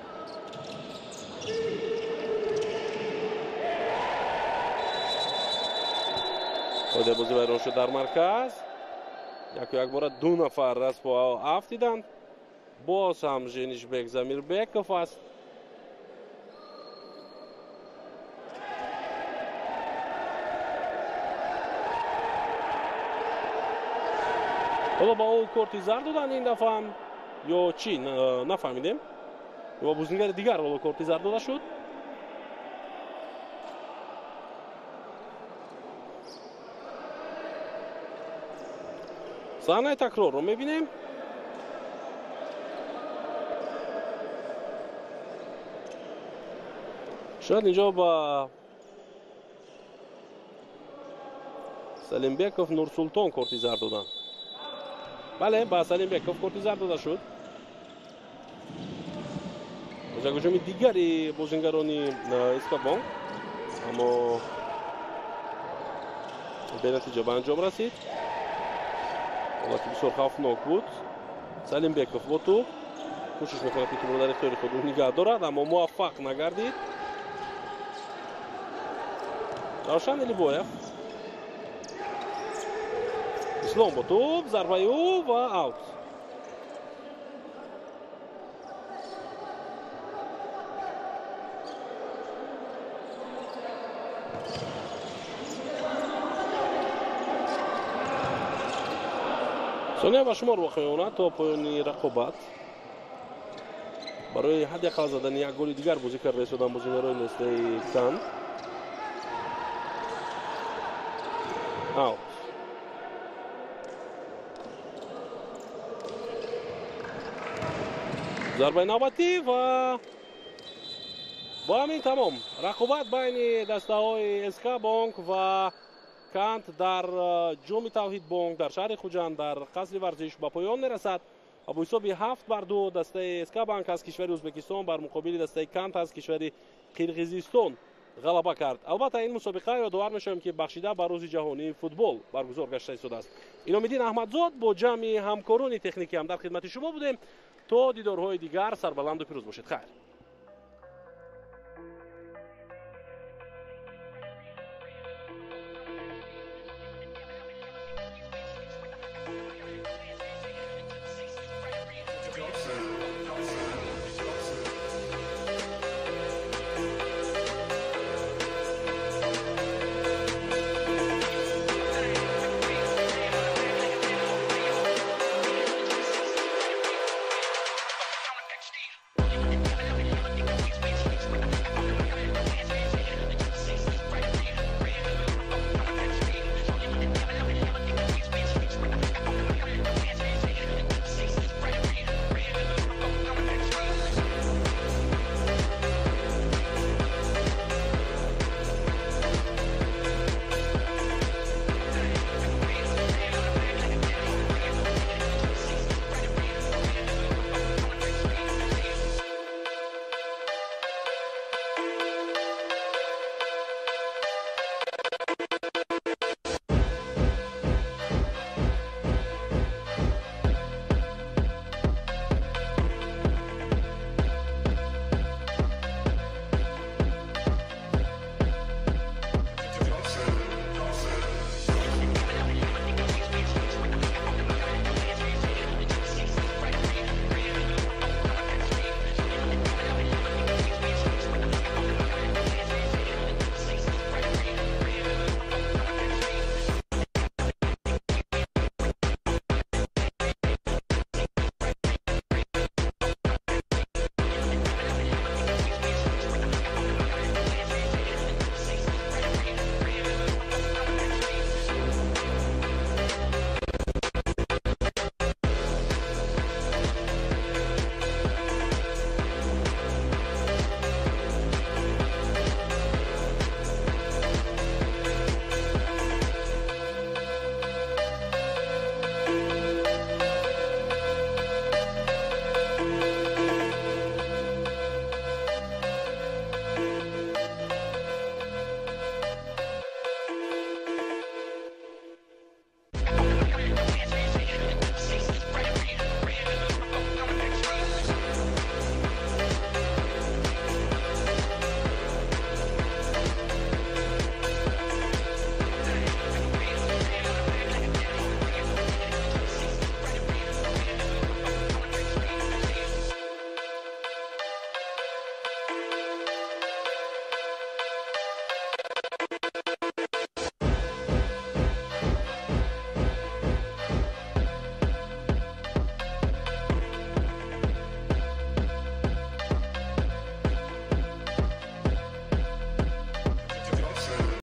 Қоидаи бозӣ вайрон шуд дар марказ. Яку якбора 2 нафар аз по афтиданд. Боз ҳам Женишбек Замирбеков аст. Ҳоло ба ӯ корти зард доданд ин дафъа ё чӣ нафаҳмидем. Ё бозингари дигар ҳоло корти зард дода шуд. Саҳнаи такрорро мебинем. Шояд инҷо ба Салимбеков Нурсултон корти зард доданд. Бале, ба Салимбеков корти зард дода шуд. Як ҳуҷуми дигари бозингарони СК Бонк, аммо бенатиҷа ба анҷом расид. Ҳолати бисёр хавфнок буд. Салимбеков бо тӯб кӯшиш мекунад, ки тӯбро дар ихтиёри худ нигаҳ дорад, аммо муваффақ нагардид. Равшан Элибоев, Ислом бо тӯб, зарбаи ӯ ва аут. Сония ба шумор боқӣ мемонад то поёни рақобат. Барои ҳадди ақал задани як голи дигар бозӣ карда истодан бозингарони дастаи Кант. Аут. Зарбаи навбатӣ ва бо ҳамин тамом. Рақобат байни дастаҳои СК Бонк ва Кант дар ҷоми Тавҳид Бонк дар шаҳри Хуҷанд дар қасри варзиш ба поён мерасад. Бо ҳисоби 7-2 дастаи СК Банк аз кишвари Ӯзбекистон бар муқобили дастаи Кант аз кишвари Қирғизистон ғалаба кард. Албатта ин мусобиқа ёдовар мешавем, ки бахшида ба рӯзи ҷаҳонии футбол баргузор гашта истодааст. Иномиддин Аҳмадзод бо ҷамъи ҳамкорони техникӣ ҳам дар хидмати шумо будем. То дидорҳои дигар сарбаланду пирӯз бошед. Хайр.